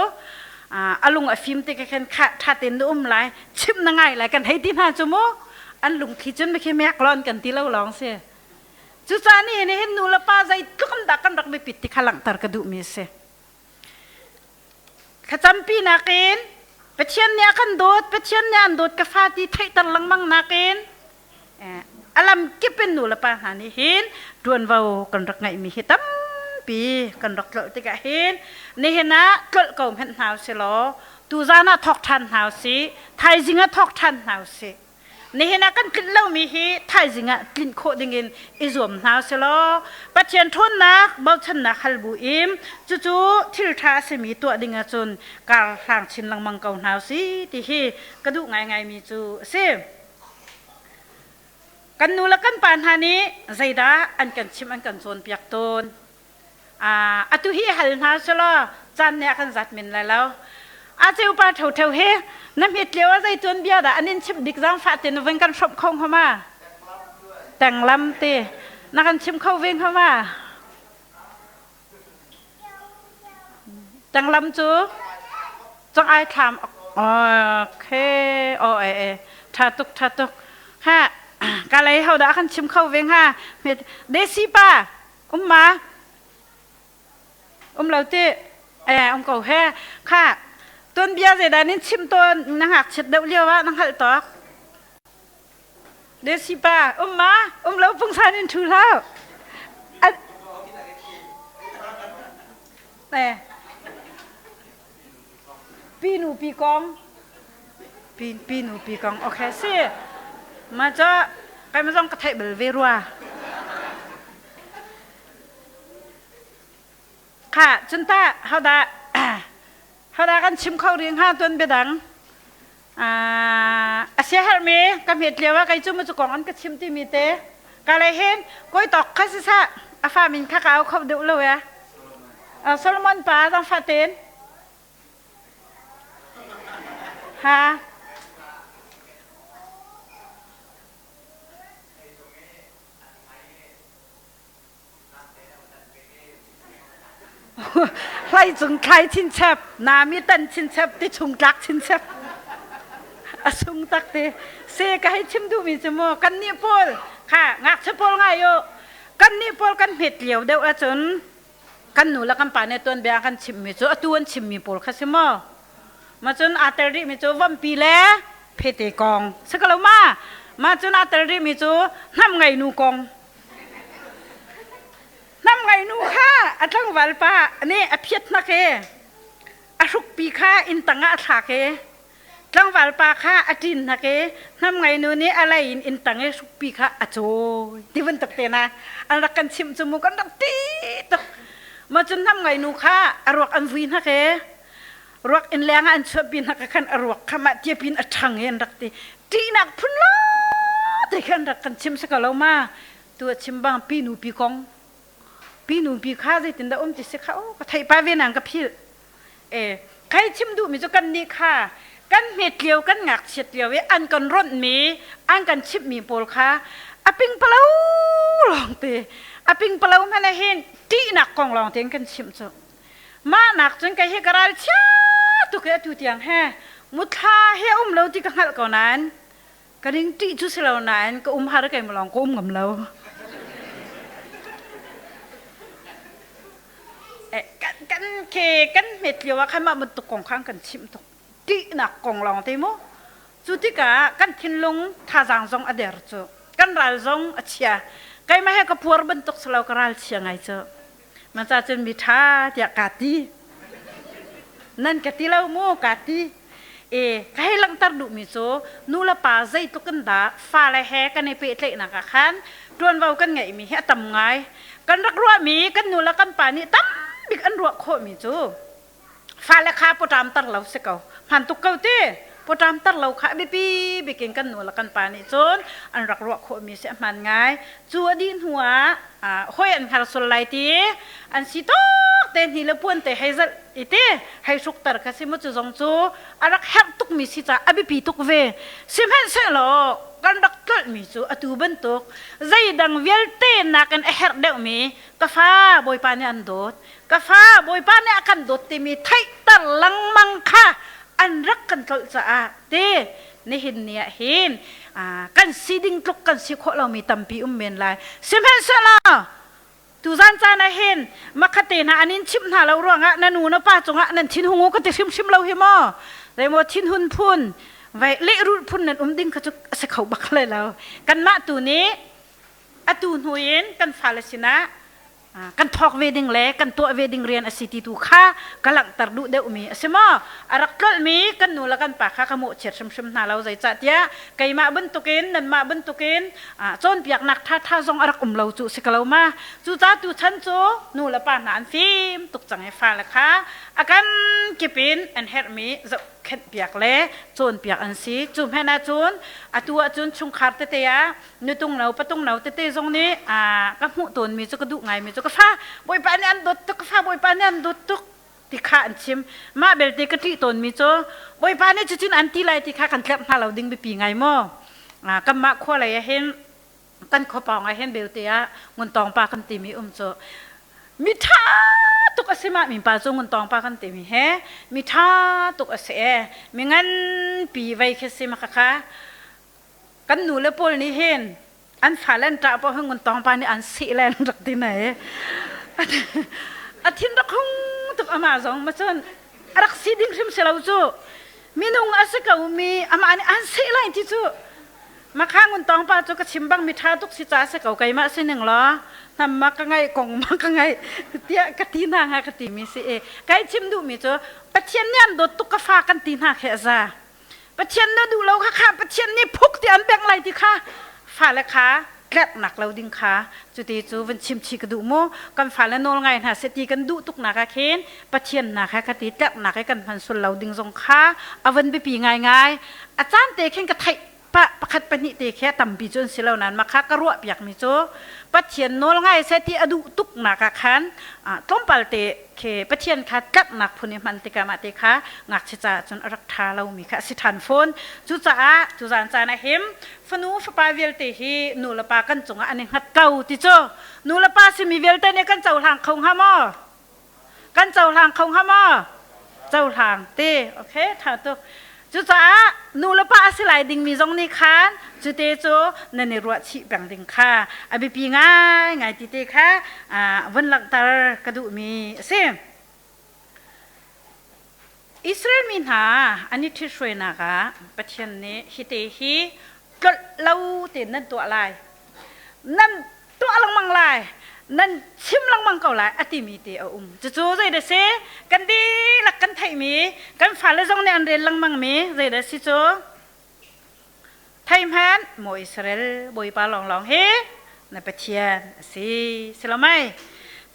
A lung a fim te ka khan kha tha tein na um lai, chim na ngai lai kan hei ti hna cu mu. An lungthli cun khi mek lon kan ti lo lawng si. Cucaah ni hin nu le pa zeitluk in dah kan rak biapit ti kha langhter ka duhmi a si. Thlacampi nakin Pathian nih a kan dawt, Pathian nih an dawt ka fa ti theihter lengmang nakin a lam kip in nu le pa hna nih hin ṭuanvo kan rak ngeihmi hi tampi kan rak tlolh tikah hin nihin ah tlolh ko hmanh hna usih law tuzan ah thawk ṭhan hna usih, thaizing ah thawk ṭhan hna usih. Nihin ah kan tlinh lomi hi thaizing ah tlinh khawh dingin i zuam hna usih law Pathian ṭhawnnak bochannak hal bu in cucu thil ṭha a simi tuah ding ahcun kar hlang chin lengmang ko hna usih ti hi ka duh ngaingaimi cu a si. Kan nu le kan pa hna nih zeidah an kan chimh an kan cawnpiak tawn. Atu hi hal hna selaw caan nih a kan zat men lai lo. A ceu pa ṭhoṭho he na hmet lio ah zei tuanbia dah an in chimh bik zaangfah te na vun kan hrawmh kho hnga ma? Tenglam te na kan chim kho ve hnga ma? Tenglam cu cong ai thlam okay oh e e tha tuk tha tuk ha ka lei ho dah kan chim kho ve hnga desi pa Um ma? Um lo ti? Eh, um ko he. Kha, tuanbia zeidah nin chim tawn na ngakchiat deuh lio ah na hngalh tawk. Desi pa, um ma? Um lo pungsan in thu hlah. Eh. Pi nu pi kong. Pi pi nu pi kong. Okay si. Ma cha kai ma zong ka theih bal ve rua. Kha cun ta hodah hodah kan chim kho ring ha tuan biadang. A sia har me ka hmet lio ah kai cu ma cu kong an ka chim ti mi te. Ka le hin koi tok kha si sa a fa min kha ka au kho deuh lo ya. Solomon pa zang fa ten. Ha. Hlai cung thlai chinchap, nami tan chinchap, ti chung tlak chinchap. A sung tak te. Se ka hei chim duhmi cu mu kan nih pawl kha ngakchia pawl ngai u kan nih pawl kan hmet lio deuh ahcun kan nu le kan pa nih tuanbia kan chimmi cu atu an chimmi pawl kha si maw ma cun aa tel rihmi cu vompi le phete kong si ko lo ma ma cun aa tel rihmi cu hnam ngei nu kong hnam ngei nu kha a tlangval pa nih a phiat hnak i a hrukpi kha inn tang ah a thlak i Tlangval pa kha a ṭin hnak i hnamngei nu nih a lei in inn tang i hrukpi kha a cawi ti bantuk te na an rak kan chimh cu mu kan rak ṭi tuk. Ma cun hnamngei nu kha a ruak an vui hnak i ruak inn leng ah an chuahpi hnak ah khan a ruak kha mah tiapin a ṭhang i an rak ti. Ṭihnak phun lo te khan rak kan chim si ko lo ma tu a chim bang pi nu pi kong pi nu pi kha zeitindah um ti si kha o ka theih pa ve nang ka philh E, kai chim duhmi cu kan nih kha kan hmet lio kan ngakchiat lio i an kan ronhmi an kan chimhmi pawl kha a pingpalo lawngte a pingpalo hmanh ah hin ṭihnak kong lawngte in kan chimh cu mah nak cun kei hi ka ral chia tuk i atu tiang he muthla he um lo ti ka hngalh ko nain ka ning ṭih cu si lo nain ka um har keimah lawng ka um ngam lo Kan kan ke kan hmet lio ah khan mah bantuk kong kha an kan chimh tuk. Ṭihnak kong lawng te mu. Cu tikah kan thinlung thazaang zong a der cu. Kan ral zong a chia. Keimah he ka puar bantuk si lo ka ral chia ngai cu. Maca cun mi ṭha tiah kaa ti. Nan ka ti lo mu kaa ti. E ka hei langhter duhmi cu nu le pa zeitluk in dah fale he kan i pehtlaihnak ah khan ṭuanvo kan ngeihmi hi a tam ngai. Kan rak ruahmi kan nu le kan pa nih tam bik an ruah khawhmi cu fale kha pawṭam tar lo si ko. Hmaan tuk ko ti. Pawṭam tar lo kha a biapi bik in kan nu le kan pa nih cun an rak ruah khawhmi si a hmaan ngai. Cu a dih hnu ah hawi an hngar sual lai ti an si tawk te hni le puan te hei zalh i te hei hrukter kha si mu. Cu zong cu a rak herh tukmi si caah a biapi tuk ve. Sihmanhsehlaw kan rak tlolhmi cu atu bantuk zeidang vialte nakin a herh deuhmi ka fa Bawipa nih an dawt, ka fa Bawipa nih a kan dawt timi theihter lengmang kha an rak kan tlolh caah te nihin ni ah hin kan si ding tluk kan si khawh lomi tampi um men lai. Sihmanhsehlaw tuzan caan ah hin makhate hna an in chimh hna lo ruangah na nu na pa cungah nan thin hungu ka ti hrimhrim lo hi maw? Zeimaw thinhun phun vai lehrulh phun nan um ding kha cu a si kho bak lai lo. Kanmah tu nih atu hnu in kan fale sinah kan thawk ve ding le kan tuah ve ding rian a si ti tu kha ka langhter duh deuhmi a si maw? A rak tlolhmi kan nu le kan pa kha ka mawhchiat hrimhrim hna lo. Zeicahtiah keimah bantukin nanmah bantukin cawnpiaknak ṭhaṭha zong a rak um lo cu si ko lo ma. Cucaah tuchan cu nu le pa hna an fim tuk cang i fale kha a kan kip in an herhmi zohkhenhpiak le cawnpiak an si. Cu hmanh ahcun atu ahcun chungkhar tete ah nutung no patung no tete zong nih ka hmuh tawnmi cu, ka duh ngaimi cu, ka fa Bawipa nih an dawt tuk, ka fa Bawipa nih an dawt tuk ti kha an chim. Mah belte ka ṭih tawnmi cu Bawipa nih cucun an ti lai ti kha kan tlerh hna lo ding biapi ngai maw. Kanmah khua lei ah hin, kan khua pawng ah hin belte ah Nguntawng pa kan timi um cu mi ṭha tuk a si. Mah mi pa cu Nguntawng pa kan timi he mi ṭha tuk a si e, mi nganpi vei khi si. Maka kha kan nu le pawl nih hin an fale an ṭah paoh hin Nguntawng pa nih an sih le an rak ti nai. A thin rak hung tuk amah zong ma cun a rak si ding hrim si lo cu. Minung a si ko mi amah nih an sih lai ti cu. Makha Nguntawng pa cu ka chim bang mi ṭha tuk si ca si ko. Keimah sining law hnam ma ka ngaih kong ma ka ngaih tiah ka ti hna hnga ka ti mi si i kai chim duh mi cu Pathian nih an dawt tuk ka fa kan ti hna khi a za. Pathian na duh lo kha kha Pathian nih phuk ti an bengh lai ti kha fale kha tlerhnak lo ding kha cuti cu van chim chi ka duh mu. Kan fale nawl ngai hna seh ti kan duh tuk nak ah khin Pathian nak he kha ti tlerhnak he kan hman sul lo ding zong kha a van biapi ngaingai. A caan te khin ka theih pa pakhat pahnih te khi a tampi cu an si lo nain mah kha ka ruah piakmi cu Pathian nawl ngai seh ti a duh tuk nak ah khan tlawmpal te khi Pathian kha tlerhnak phun i hman tikah mah te kha ngakchia caah cun a rak ṭha lomi kha a si ṭhan fawn. Cucaah tuzaan caan ah him fanu fapa vialte hi nu le pa kan cungah an i hngat ko ti cu nu le pa simi vialte nih kan cohlang kho hnga maw? Kan cohlang kho hnga maw? Cohlang te. Okay, ṭha tuk. Cucaah nu le pa a si lai dingmi zong nih khan cute cu nan i ruah chih peng ding kha a biapi ngaingai ti te kha vun langhter ka duhmi a si. Israel mi hna an i ṭhithruainak ah Pathian nih hite hi tlolh lo tein nan tuah lai, nan tuah lengmang lai, nan chim lengmang ko lai a timi te a um. Cucu zeidah si? Kan dihlak kan theihmi, kan fale zong nih an rel lengmangmi zeidah si cu? Thei hmanh, maw Israel, Bawipa lawnglawng hi na Pathian a si. Si lo mei?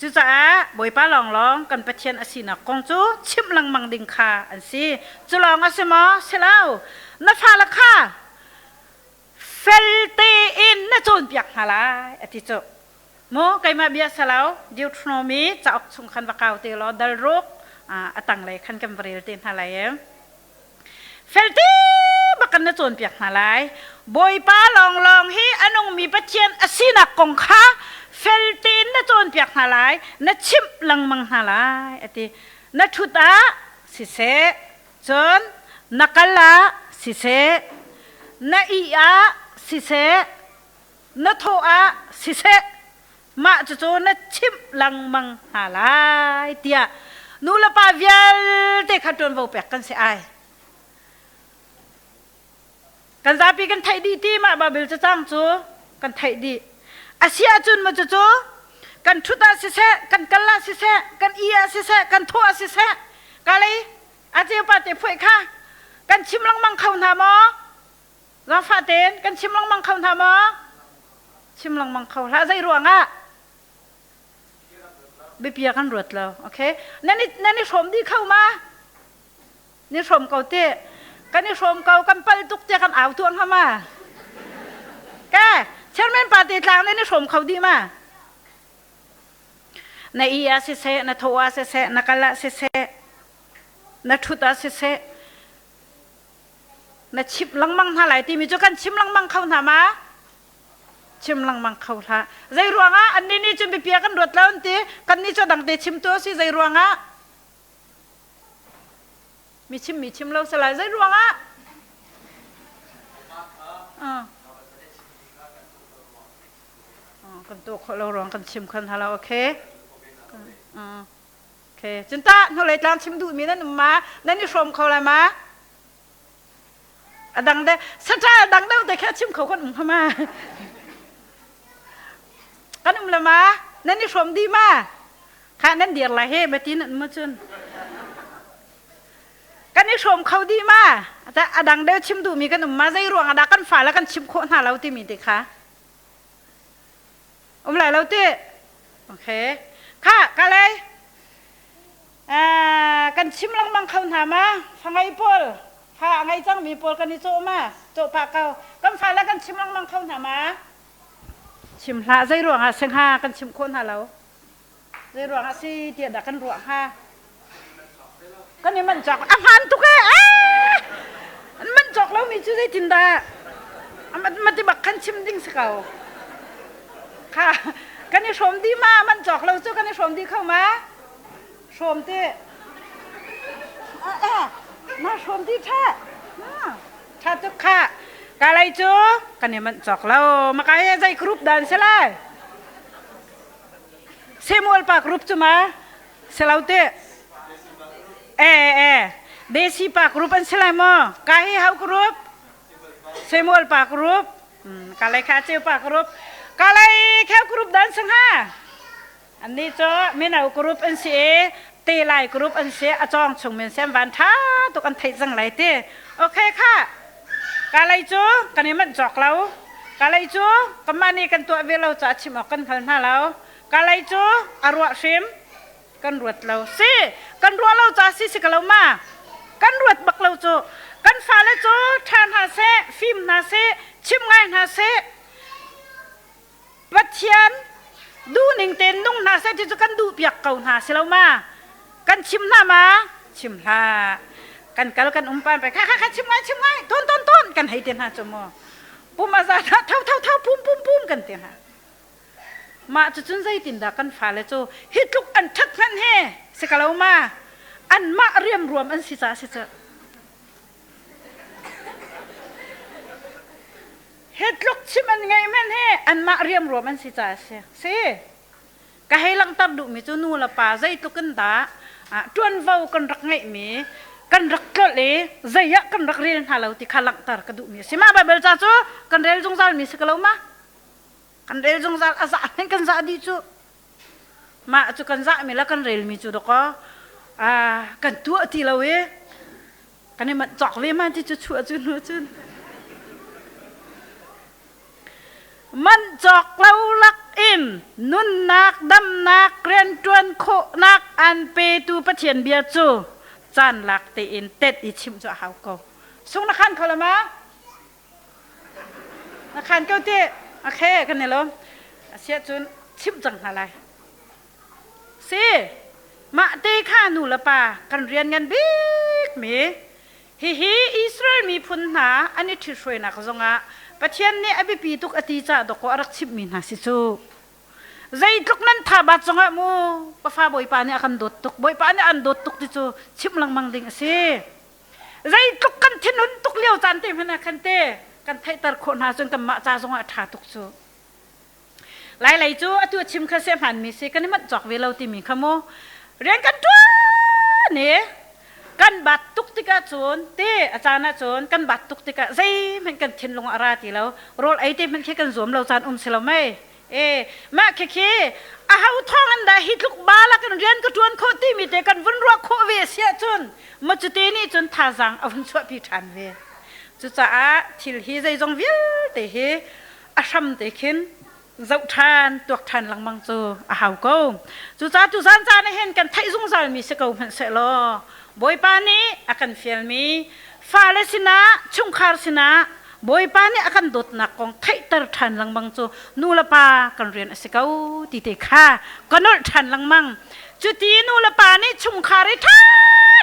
Cucaah Bawipa lawnglawng kan Pathian a sinak kong cu chimh lengmang ding kha an si. Cu lawng a si maw? Si lo. Na fale kha fel tein na cawnpiak hna lai a ti cu. Maw keimah bia salo Deuteronomy cauk chung khan va kau te law dal ruk a tanglei khan kan va rel te hna lai e. Felte bak kan na cawnpiak hna lai. Bawipa lawnglawng hi a nungmi Pathian a sinak kong kha felte in na cawnpiak hna lai, na chimh lengmang hna lai a ti. Na ṭhut ah siseh, cun na kal ah siseh, na ih ah siseh, na thawh ah siseh, mah cucu na chimh lengmang hna lai tiah nu le pa vialte kha ṭuanvo pek kan si ai. Kan zapi kan theih dih ti mah Baibal cacang cu kan theih dih. A si ahcun maw cucu kan ṭhut ah siseh, kan kal ah siseh, kan i ah siseh, kan thawh ah siseh, ka lei a ceupa te phuai kha kan chim lengmang kho hna maw? Zaangfah tein kan chim lengmang kho hna maw? Chim lengmang kho hlah. Zei ruangah? Biapia kan ruat lo. Okay? Nan i, nan i hrawm dih kho ma? Ni hrawm ko te. Kan i hrawm ko, kan pal tuk tiah kan au tuah hnga ma? Ke, chairman pa te tlang nan i hrawm kho dih ma? Na i ah siseh, na tho ah siseh, na kal ah siseh, na ṭhut ah siseh, na chimh lengmang hna lai timi cu kan chim lengmang kho hna ma? Chim lengmang kho hlah. Zei ruangah annih nih cun biapia kan ruat lo an ti, kannih cu dangte chim tu a si zei ruangah? Mi chim mi chim lo salai zei ruangah? Kan tuah khawh lo ruang kan chim khan halo okay? Okay. Cun tah hnulei tlang chim duhmi nan um ma? Nan i hrawm kho lai ma? A dang de saṭa a dang deuh te kha chim kho kan um kha ma? Kan um le ma? Nan i hrawm dih ma? Kha nan dir lai he bati nan um cun. Kan i hrawm kho dih ma? A dang deuh chim duhmi kan um ma? Zei ruang ah dah kan fale kan chim khawh hna lo timi te kha. Um lai lo ti? Okay. Kha ka lei. Kan chim lengmang kho hna ma? Fa ngei pawl, fa a ngei cangmi pawl kan i cawh ma? Cawh pah ko. Kan fale kan chim lengmang kho hna ma? Chim hlah. Zei ruangah si hnga kan chim khawh hna lo? Zei ruangah si tiah dah kan ruah hnga? Kan i manh cawk. A hmaan tuk ee. An manh cawk lomi cu zeitindah? Ma ti bak khan chim ding si ko. Kha kan i hrawm dih ma? Manh cawk lo cu kan i hrawm dih kho ma? Hrawm ti. Na hrawm dih ṭha. Ṭha tuk kha. Ka lei cu kan i manh cawk lo. Maka he zei group dan si lai? Samuel pa group cu ma? Si lo te. Eh eh. Desi pa group an si lai maw? Ka hi hau group? Samuel pa group. Ka lei kha ceu pa group. Ka lei kheu group dan si hnga? Annih cu mino group an si i te lai group an si a cawng chung men sem van ṭha tuk an theih cang lai ti. Okay kha. Ka lei cu kan i manh cawk lo. Ka lei cu kanmah nih kan tuah ve lo caah chim awk kan hngal hna lo. Ka lei cu a ruah hrim kan ruat lo. Si, kan ruah lo caah si si ka lo ma. Kan ruat bak lo cu. Kan fale cu ṭha hna seh, fim hna seh, chim ngai hna seh, Pathian duhning tein nung hna seh ti cu kan duhpiak ko hna si lo ma? Kan chim hna ma? Chim hlah. Kan kal kan um pan pe kha kha kha chim ngai chim ngai ton ton ton kan hei te hna cu mu. Pum a za tho tho tho pum pum pum kan ti hna. Mah cu cun zeitindah kan fale cu hi tluk an ṭhat hmanh he si ka lo ma? Anmah riamruam an si caah si cu. Hi tluk chim an ngeih hmanh hi anmah riamruam an si caah a si. Si. Ka hei langhter duhmi cu nu le pa zeitluk in dah ṭuanvo kan rak ngeihmi kan rak tlolh i zei ah kan rak rel hna lo ti kha langhter ka duhmi a si. Mah Baibal ca cu kan rel zungzalmi si ko lo ma? Kan rel zungzal a zah hmanh kan zah dih cu. Mah cu kan zahmi le kan relmi cu dawkaw kan tuah ti lo i kan i manh cawk ve ma ti cu chuah cu hnu cun manh cawk lo lak in nunnak damnak rianṭuan khawhnak an petu Pathian bia cu caan lak tein tet i chimh cu a hau ko sung na khan kho lo ma na khan ko ti okay kan i lawm asiah cun chimh cang hna lai Si, mah te kha nu le pa kan rian ngan bikmi hihi Israel miphun hna an i ṭhithruainak zongah Pathian nih a biapi tuk a ti caah dawkaw a rak chimhmi hna si cu. Zeitluk nan thabat zongah mu pafa Bawipa nih a kan dawt tuk, Bawipa nih an dawt tuk ti cu chimh lengmang ding a si. Zeitluk kan thinhun tuk lio caan te hmanh ah khan te kan theihter khawh hna cun kanmah ca zongah a ṭha tuk cu. Lailei cu atu a chim kha si a hmaanmi si kan i manh cawk ve lo timi kha mu rian kan ṭuan i kan bat tuk tikah cun te a caan ah cun kan bat tuk tikah zeihmanh kan thinlung a ra ti lo rawl ei te hmanh khi kan zuam lo caan um si lo mei e mah khikhi a ho thawng in dah hi tluk ba la kan rian ka ṭuan khawh timi te kan vun ruah khawh ve si ahcun ma cute nih cun thazaang a vun chuahpi ṭhan ve cucaah thil hi zeizong vialte hi a hram te khin zoh ṭhan tuak ṭhan lengmang cu a hau ko. Cucaah tuzan caan ah hin kan theih zungzalmi si ko hmanh sehlaw Bawipa nih a kan fialmi fale sinah chungkhar sinah Bawipa nih a kan dawtnak kong theihter ṭhan lengmang cu nu le pa kan rian a si ko ti te kha ka nolh ṭhan lengmang. Cuti nu le pa nih chungkhar i ṭha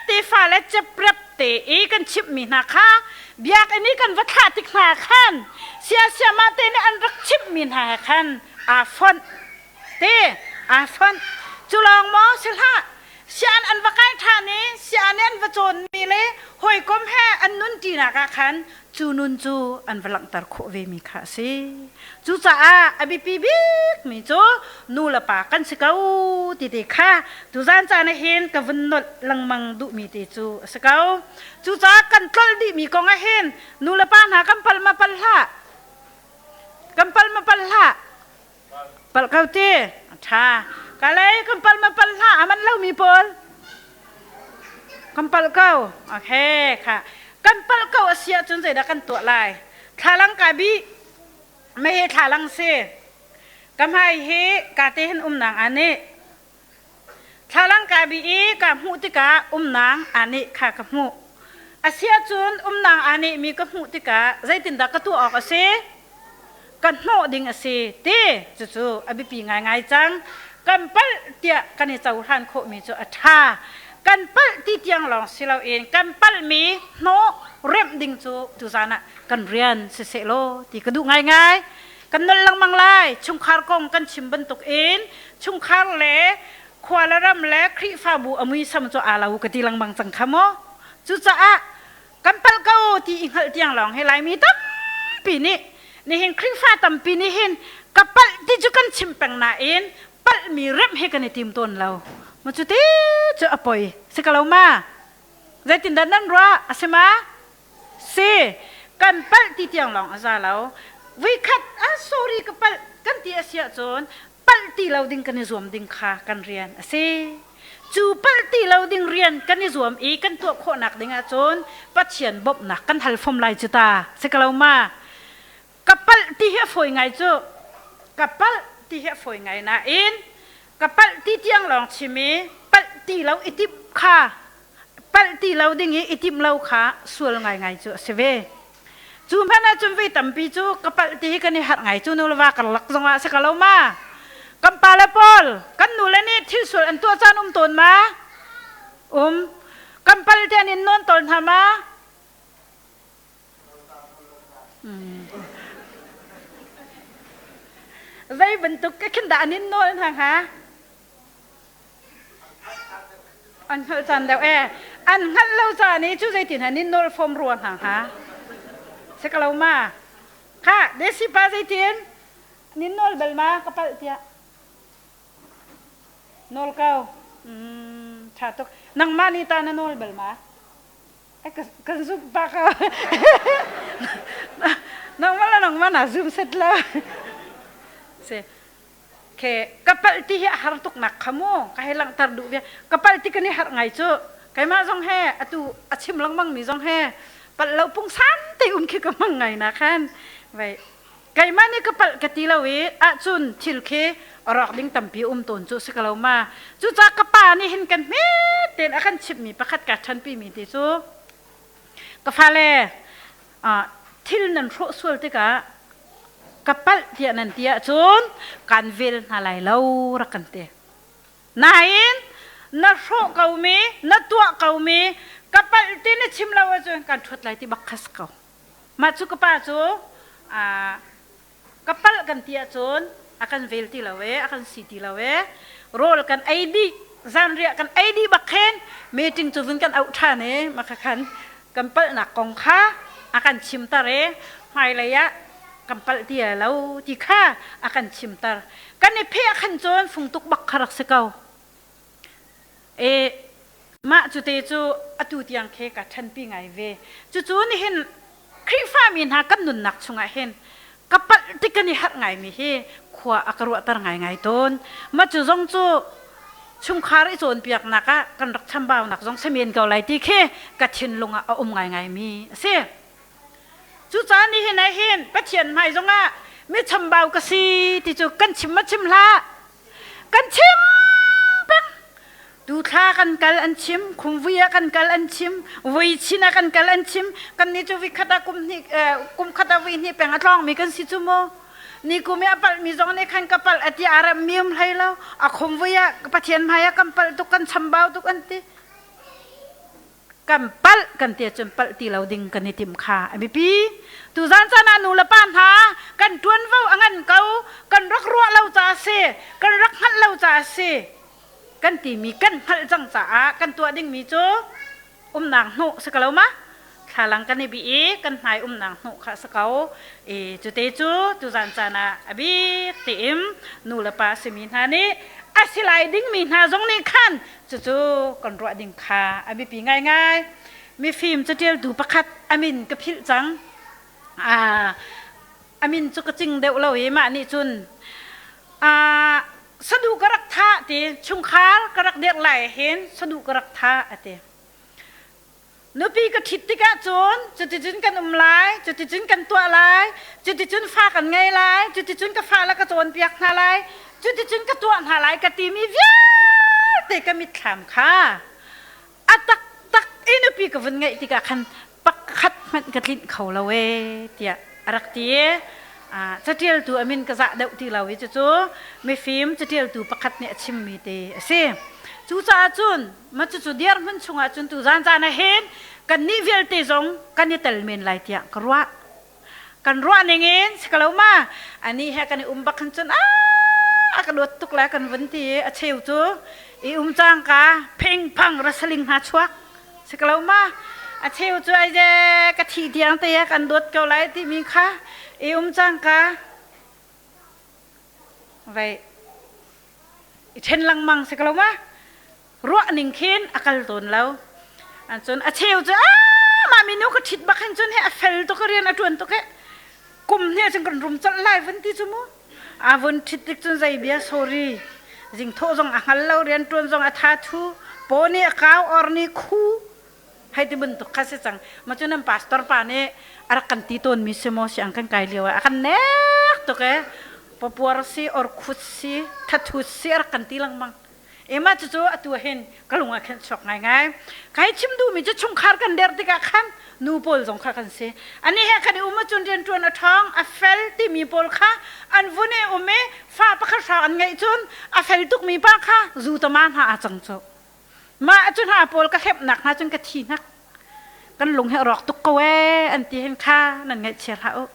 te fale ceprep te i kan chimhmi hna kha biakinn i kan va thlah tik hna khan siasiamah te nih an rak chimhmi hna he khan aa fonh te aa fonh. Cu lawng maw si hlah sian an va kai ṭhan i sian an va cawnmi le hawikom he an nun ṭinak ah khan cu nun cu an va langhter khawh vemi kha a si. Cucaah a biapi bikmi cu nu le pa kan si ko ti te kha tuzan caan ah hin ka vun nolh lengmang duhmi te cu a si ko. Cucaah kan tlolh dihmi kong ah hin nu le pa hna kan pal ma pal hlah. Kan pal ma pal hlah. Palh ko ti. A ṭha. Ka lei kan palh ma palh hlah a man lomi pawl. Kan palh ko. Okay, kha. Kan palh ko a si ahcun zeidah kan tuah lai? Thlalang ka bih. Mei he thlalang si. Ka hmai hi ka te hin umnang ani. Thlalang ka bih i ka hmuh tikah umnang ani kha ka hmuh. A si ahcun umnang ani mi ka hmuh tikah zeitindah ka tuah awk a si? Ka hnawh ding a si ti cucu a biapi ngaingai cang. Kan palh tiah kan i cohlan khawhmi cu a ṭha. Kan palh ti tiang lawng si loin kan palhmi hnawh remh ding cu tuzan ah kan rian siseh law ti ka duh ngaingai. Kan nolh lengmang lai. Chungkhar kong kan chim bantukin chungkhar le khua le ram le Khrihfabu a muisam cu aa lo ka ti lengmang cang kha maw. Cucaah kan palh ko ti i hngalh tiang lawng hi Laimi tampi nih nihin Khrihfa tampi nih hin ka palh ti cu kan chim peng nain palhmi remh hi kan i tim tawn lo. Mu cu ti cu a poi si ka lo ma? Zeitindah nan ruah a si ma? Si kan palh ti tiang lawng a za lo. Vuikhat ah sorry ka palh kan ti a si ahcun palh ti lo ding kan i zuam ding kha kan rian a si. Cu palh ti lo ding rian kan i zuam i kan tuah khawhnak ding ahcun Pathian bawmhnak kan hal fom lai cu ta. Si ka lo ma? Ka palh ti hi a fawi ngai cu. Ka palh ti hi a fawi ngai nain ka palh ti tiang lawng chim i palh ti lo i timh kha palh ti lo ding i i timh lo kha sual ngaingai cu a si ve. Cu hmanh ahcun voi tampi cu ka palh ti hi kan i harh ngai cu nu le va karlak zongah a si ko lo ma? Kan pa le pawl kan nu le nih thil sual an tuah caan um tawn ma? Um. Kan pal te an in nawn tawn hna ma? Zei bantuk ka khin dah an in nawl hna hnga? An hngalh caan deuh e. An hngalh lo caan i cu zeitin han in nawl fom rua hna hnga? Si ka lo ma? Kha, desi pa zeitin? Nin nawl bal ma ka palh tiah? Nawl ko. Mm, ṭha tuk. Nangmah nih ta na nawl bal ma? Kan zum bak nangmah le nangmah na zum set lo. Si. Ke ka palh ti hi a har tuk nak kha mu ka hei langhter duh ve ka palh ti kan i harh ngai cu keimah zong he atu a chim lengmang mi zong he palh lo pungsan te um khi ka hmang ngai na khan vai keimah nih ka palh ka ti lo i ahcun thil khi rawk ding tampi um tawn cu si ka lo ma cucaah ka pa nih hin kan hme tein a kan chimhmi pakhat ka ṭhanpi mi ti cu ka fale thil nan hrawh sual tikah ka palh tiah nan ti ahcun kan vel hna lai lo rak kan ti nain na hrawh ko mi na tuah ko mi ka palh ti na chim lo ahcun kan ṭhuat lai ti bak kha si ko mah cu ka pa cu ka palh kan ti ahcun a kan vel ti lo e a kan si ti lo e rawl kan ei dih zanriah kan ei dih bak khin meeting cu vun kan auh ṭhan e maka khan kan palhnak kong kha a kan chimter e hmailei ah kan palh ti lo ti kha a kan chimter kan i pheh khan cun fungtuk bak kha rak si ko e mah cu te cu atu tiang khe ka ṭhanpi ngai ve cucu nihin Khrihfami hna kan nunnak chungah hin ka palh ti kan i harh ngaimi hi khua a ka ruahter ngaingai tawn. Mah cu zong cu chungkhar i cawnpiaknak ah kan rak chambaunak zong si men ko lai ti khi ka thinlung ah a um ngaingaimi a si. Cucaah nihin ah hin Pathian hmai zongah mi chambau ka si ti cu kan chim ma chim hlah. Kan chim peng. Tu thla kan kal an chim, khumvui ah kan kal an chim, vui chin ah kan kal an chim. Kan nih cu vikhat ah kum hnih kum khat ah vui hnih peng a tlawngmi kan si cu mu. Ni kum i a palhmi zong nih khan ka palh a ti a remmi um hlei lo. A khumvui ah Pathian hmai ah kan palh tuk kan chambau tuk an ti. Kan palh kan ti ahcun palh ti lo ding kan i tim kha a biapi. Tuzan caan ah nu le pa hna kan ṭuanvo a ngan ko, kan rak ruah lo caah a si, kan rak hngalh lo caah a si. Kan timi kan hngalh cang caah kan tuah dingmi cu umnak hnuh si ko lo ma? Thlalang kan i bih i kan hmai umnak hnuh kha a si ko. I cute cu tuzan caan ah a bik tein nu le pa simi hna nih a si lai dingmi hna zong nih khan Cucu kan ruah ding kha a biapi ngaingai. Mifim catialtu pakhat a min ka philh cang. A min cu ka cing deuh lo i mah nih cun saduh ka rak thah ti chungkhar ka rak dirh lai hin saduh ka rak thah a ti. Nupi ka ṭhit tikah cun cuticun kan um lai, cuticun kan tuah lai, cuticun fa kan ngei lai, cuticun ka fale ka cawnpiak hna lai, cuticun ka tuah hna lai ka timi vialte ka mitthlam kha a taktak i nupi ka vun ngeih tikah khan pakhat hmanh ka tlinh kho lo ee tiah a rak ti i caṭialtu a min ka zah deuh ti lo i cucu mifim caṭialtu pakhat nih a chimmi te a si. Cucaah cun Ma cucu dirhmun chungah cun tu zan caan ah hin kannih vialte zong kan i tel men lai tiah ka ruah. Kan ruah ning in si ko lo ma ani he kan i um bak hin cun a ka dawt tuk lai kan vun ti i a cheu cu i um cangka phing phang rasaling hna chuak si ko lo ma a cheu cu ai je ka thi tiang te kan dawt ko lai timi kha i um cangka vai i ṭhen lengmang si ko lo ma ruah ning khin a kal tawn lo an cun a cheu cu a mah minu ka ṭhit bak hin cun he a fel tuk rian a ṭuan tuk he kum hne cun kan rum colh lai vun ti cu mu a vun ṭhit tik cun zei bia sorry zing thawh zong a hngal lo rian ṭuan zong a tha thu paw nih a kau or nih khu hei ti bantuk kha si cang ma cu nan pastor pa nih a rak kan ti tawn mi si maw siang kan kai lio ah a kan nek tuk e papuar si or khut si thathut si a rak kan ti lengmang ema cucu atu hin ka lung ah khin chuak ngaingai kai chim duhmi cu chungkhar kan der tikah khan nu pawl zong kha kan si ani he kan i um ahcun rianṭuan a ṭhawng a fel timi pawl kha an vun i um i fa pakhat hrang an ngeih cun a fel tukmi pa kha zu tama hna aa cang cu Mah cu hna pawl ka hlemhnak hna cun ka thi hnak. Kan lung hi a rawk tuk ko ee an ti hin kha nan ngaihchia hlah u.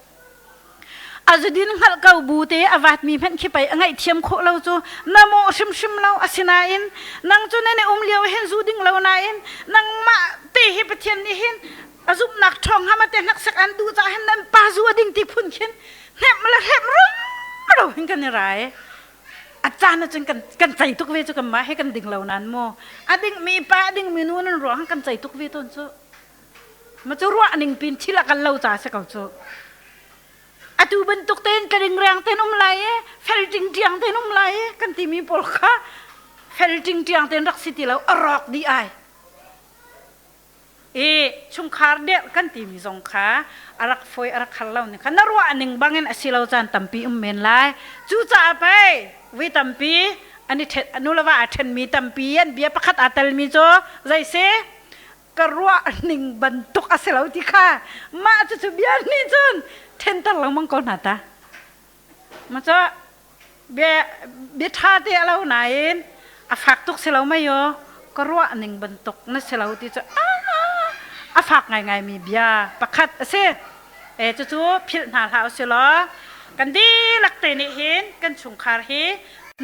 A zudin hngalh ko bu te a vatmi hmanh khi pei a ngaihthiam khawh lo cu na mawh hrimhrim lo asinain nang cu nan i um lio hin zu ding lo nain nangmah te hi Pathian nih hin a zumhnak ṭhawng hama te hnaksak an duh caah hin nan pa zu a ding ti phun khin hnemh le hremh rumro hin kan i rai. A caan ahcun kan kan cei tuk ve cu kanmah he kan ding lo nan mu a ding mi pa a ding mi nu nan ruang kan cei tuk ve tawn cu ma cu ruah ning pin thil a kal lo ca si ko cu atu bantuk ten ka ding reng ten um lai e fel ting tiang ten um lai e kan ti mi pawl kha fel ting tiang ten rak si ti lo a rawk di ai I chungkhar derh kan timi zong kha a rak fawi a rak har lo ning kha na ruah ning bangin a si lo caan tampi um men lai. Cucaah pei voi tampi an i ṭhen nu le va aa ṭhenmi tampi an bia pakhat aa telmi cu zei si ka ruah ning bantuk a si lo ti kha mah cucu bia nih cun ṭhenter lengmang ko hna ta. Ma cu bia bia ṭha te a lo nain a fak tuk si lo mei aw ka ruah ning bantuk na si lo ti cu a fak ngaingai mi bia pakhat a si. E cucu philh hna hlah usih law kan dihlak te nih hin kan chungkhar hi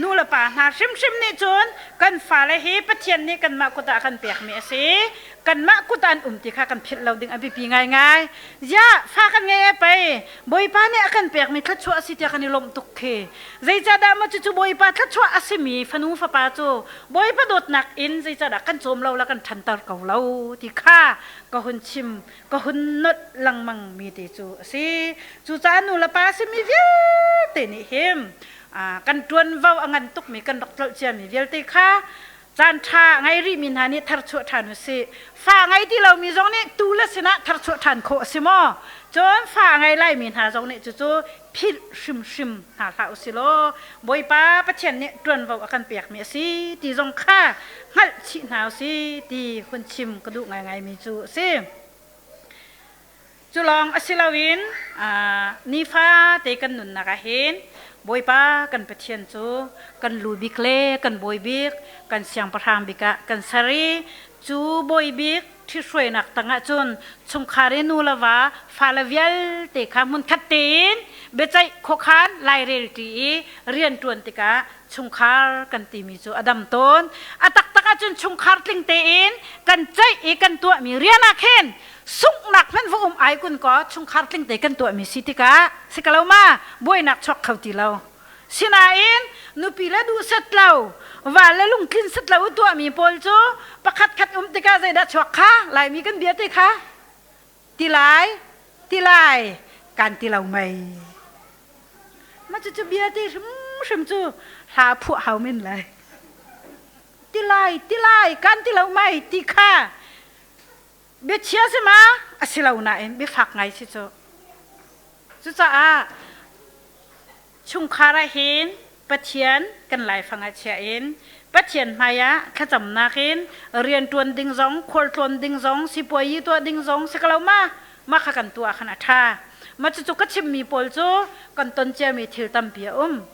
nu le pa hna hrimhrim nih cun kan fale hi Pathian nih kanmah kut ah a kan pekmi a si. Kanmah kut ah an um ti kha kan philh lo ding a biapi ngaingai. Ziah fa kan ngei e pei Bawipa nih a kan pekmi thluachuah a si tiah kan i lawmh tuk khi. Zeicahdah maw cucu Bawipa thluachuah a simi fanu fapa cu Bawipa dawtnak in zeicahdah kan cawm lo le kan ṭhanter ko lo ti kha ka hun chim ka hun nolh lengmang mi te cu a si. Cucaah nu le pa a simi vialte nih hin kan ṭuanvo a ngan tukmi kan rak tlolh ciami vialte kha Caan ṭha ngei rihmi hna nih tharchuah ṭhan u sih. Fa ngei ti lomi zong nih tu le sinah tharchuah ṭhan khawh a si maw? Cun fa ngei laimi hna zong nih cucu philh hrimhrim hna hlah u si law Bawipa Pathian nih ṭuanvo a kan pekmi a si ti zong kha hngalh chih hna u si ti hun chim ka duh ngaingaimi cu a si. Cu lawng a si loin nifate kan nunnak ah hin Bawipa kan Pathian cu kan lu bik le kan bawi bik, kan siangpahrang bik ah kan ser i cu bawi bik ṭhithruainak tangah cun chungkhar i nu le va fale vialte kha hmunkhat tein biaceih khuakhan lairel ṭi i rianṭuan tikah chungkhar kan timi cu a dam tawn. A taktak ahcun chungkhar tling tein kan ceih i kan tuahmi rian ah khin sunghnak hmanh va um ai kun kaw chungkhar tling te kan tuahmi si tikah si ko lo ma buainak chuak kho ti lo. Sinain nupi le duh set lo, va le lungtlin set lo tuahmi pawl cu pakhat khat um tikah zeidah chuak kha Laimi kan bia te kha ti lai ti lai kan ti lo mei. Ma cu cu bia te hrimhrim cu hla phuah hau men lai. Ti lai ti lai kan ti lo mei ti kha Biachia si ma? A si lo nain biafak ngai si cu. Cucaah chungkhar ah hin Pathian kan laifang ah chia in Pathian hmai ah thlacamnak in rianṭuan ding zong, khualtlawn ding zong, sipuayi tuah ding zong si ko lo ma? Mah kha kan tuah khan a ṭha. Mah cucu ka chimmi pawl cu kan ton ciami thil tampi a um.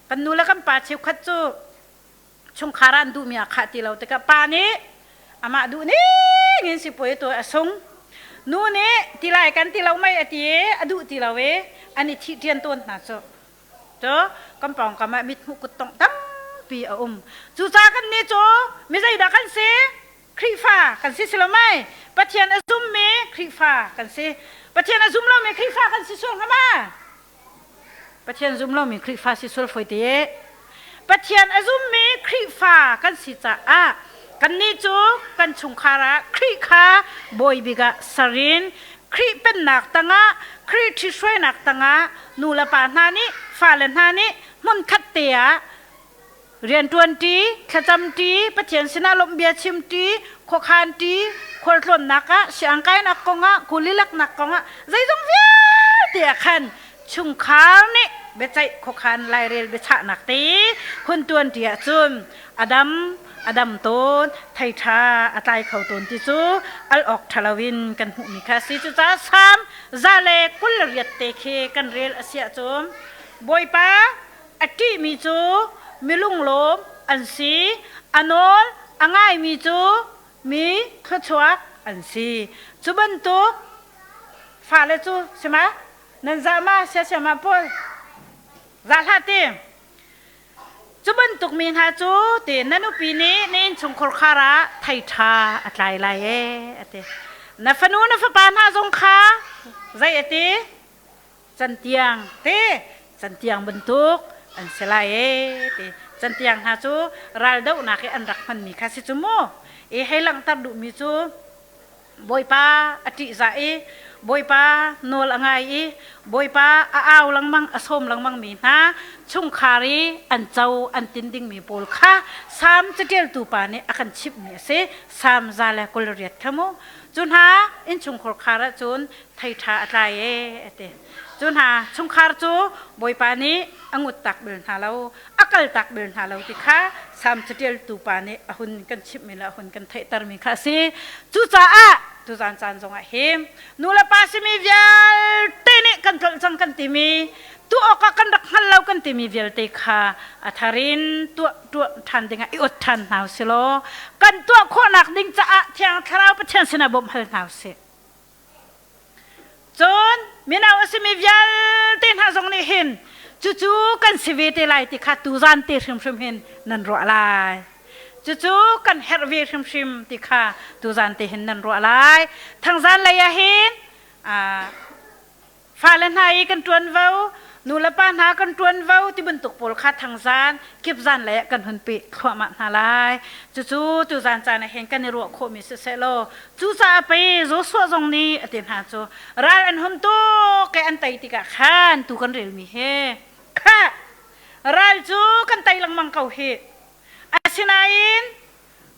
Kan nu le kan pa cheukhat cu chungkhar ah an duhmi ah khah ti lo tikah pa nih amah duh ning in sipuai tuah a sung. Nu nih ti lai kan ti lo mei a ti i a duh ti lo i an i thih ṭian tawn hna cu. Cu kan pawngkam ah mithmuh kuttongh tampi a um. Cucaah kan nih cu mi zeidah kan si? Khrihfa kan si si lo mei? Pathian a zummi Khrihfa kan si. Pathian a zum lomi Khrihfa kan si sual hnga ma? Pathian zum lomi Khrihfa si sual fawi te. Pathian a zummi Khrihfa kan si caah kannih cu kan chungkhar ah Khrih kha bawi bik ah ser in Khrih pennak tangah Khrih ṭhithruainak tangah nu le pa hna nih fale hna nih hmunkhat te ah rianṭuanṭi, thlacamṭi, Pathian sinah lawmhbia chimṭi, khuakhanṭi, khualtlawnnak ah, siangkainak kongah, kuli laknak kongah zeizong vialte ah khan chungkhar nih biaceih khuakhan lairel biachahnak te hun tuanṭi ahcun a dam a dam tawn thei ṭha a tlai kho tawn ti cu al awk ṭha loin kan hmuhmi kha a si. Cucaah Salm 128 te khi kan rel a si ahcun Bawipa A ṭihmi cu milunglawm an si, a nawl a ngaimi cu mi thluachuak an si. Cu bantuk fale cu si ma? Nan zah ma siasiam ah pawl? Zah hlah ti. Cu bantuk mi hna cu ti na nupi nih na innchungkhar khar ah thei ṭha a tlai lai ee a ti. Na fanu na fapa hna zong kha zei a ti? Cantiang te cantiang bantuk an si lai ee ti. Cantiang hna cu raldohnak i an rak hmanmi kha si cu mu. I hei langhter duhmi cu Bawipa a ṭihzah i Bawipa nawl a ngai i Bawipa a au lengmang a sawm lengmang mi hna chungkhar i an co an tin dingmi pawl kha Salm caṭialtu pa nih a kan chimhmi a si. Salm 128 kha mu. Cu hna innchungkhar khar ahcun thei ṭha a tlai ee a ti. Cu hna chungkhar cu Bawipa nih a ngut tak bel hna lo, a kal tak bel hna lo ti kha Salm caṭialtu pa nih a hun kan chimhmi le a hun kan theihtermi kha a si. Cucaah tuzaan caan zongah hi nu le pa simi vialte nih kan tlolh cang kan timi tuah awkah kan rak hngal lo kan timi vialte kha a thar in tuah tuah ṭhan dingah i ot ṭhan hna usih law kan tuah khawhnak ding caah Thiang Thlarau Pathian sinah bawmh hal hna usih. Cun mino a simi vialte hna zong nih hin cucu kan si ve te lai ti kha tuzan te hrimhrim hin nan ruah lai. Cucu kan herh ve hrimhrim ti kha tuzan te hin nan ruah lai. Thangzan lei ah hin Fale hna i kan ṭuanvo, nulepa hna kan ṭuanvo ti bantuk pawl kha thangzan, kipzan lei ah kan hun peh thluahmah hna lai. Cucu tuzan caan ah hin kan i ruah khawhmi siseh law, cucaah pei Joshua zong nih a ti hna cu ral an hun tuk i an tei tikah khan tu kan relmi hi khah ral cu kan tei lengmang ko hih. Asinain.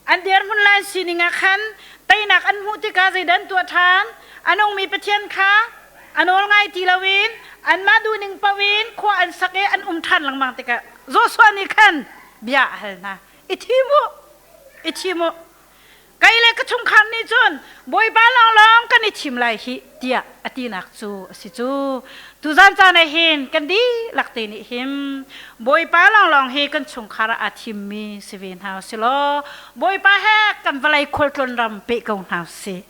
An dirhmun le an sining ah khan teinak an hmuh tikah zeidah an tuah ṭhan? A nungmi Pathian kha a nawl ngai ti loin anmah duhning paoh in khua an sak i an um ṭhan lengmang tikah Joshua nih khan bia a hal hna. I thim u, i thim u. Kei le ka chungkhar nih cun Bawipa lawnglawng kan i thim lai hih tiah a tinak cu a si cu. Tuzan caan ah hin kan dihlak te nih hin Bawipa lawnglawng hi kan chungkhar ah aa thimmi si ve hna usih law Bawipa he kan vawlei khualtlawn ram peh ko hna usih.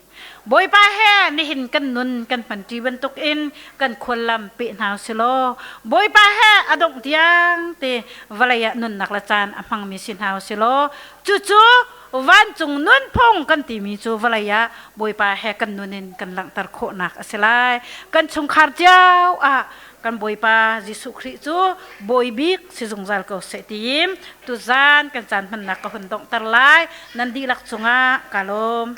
Bawipa he nihin kan nun kan hmanṭi bantukin kan khuallam peh hna usih law Bawipa he a dongh tiang te vawlei ah nunnak le caan a hmangmi si hna usih law cucu vancung nunphung kan timi cu vawlei ah Bawipa he kan nun in kan langhter khawhnak a si lai. Kan chungkhar cio ah kan Bawipa Jesuh Khrih cu bawi bik si zungzal ko seh tiin tuzan kan caan hmannak ka hun donghter lai. Nan dihlak cungah ka lawm.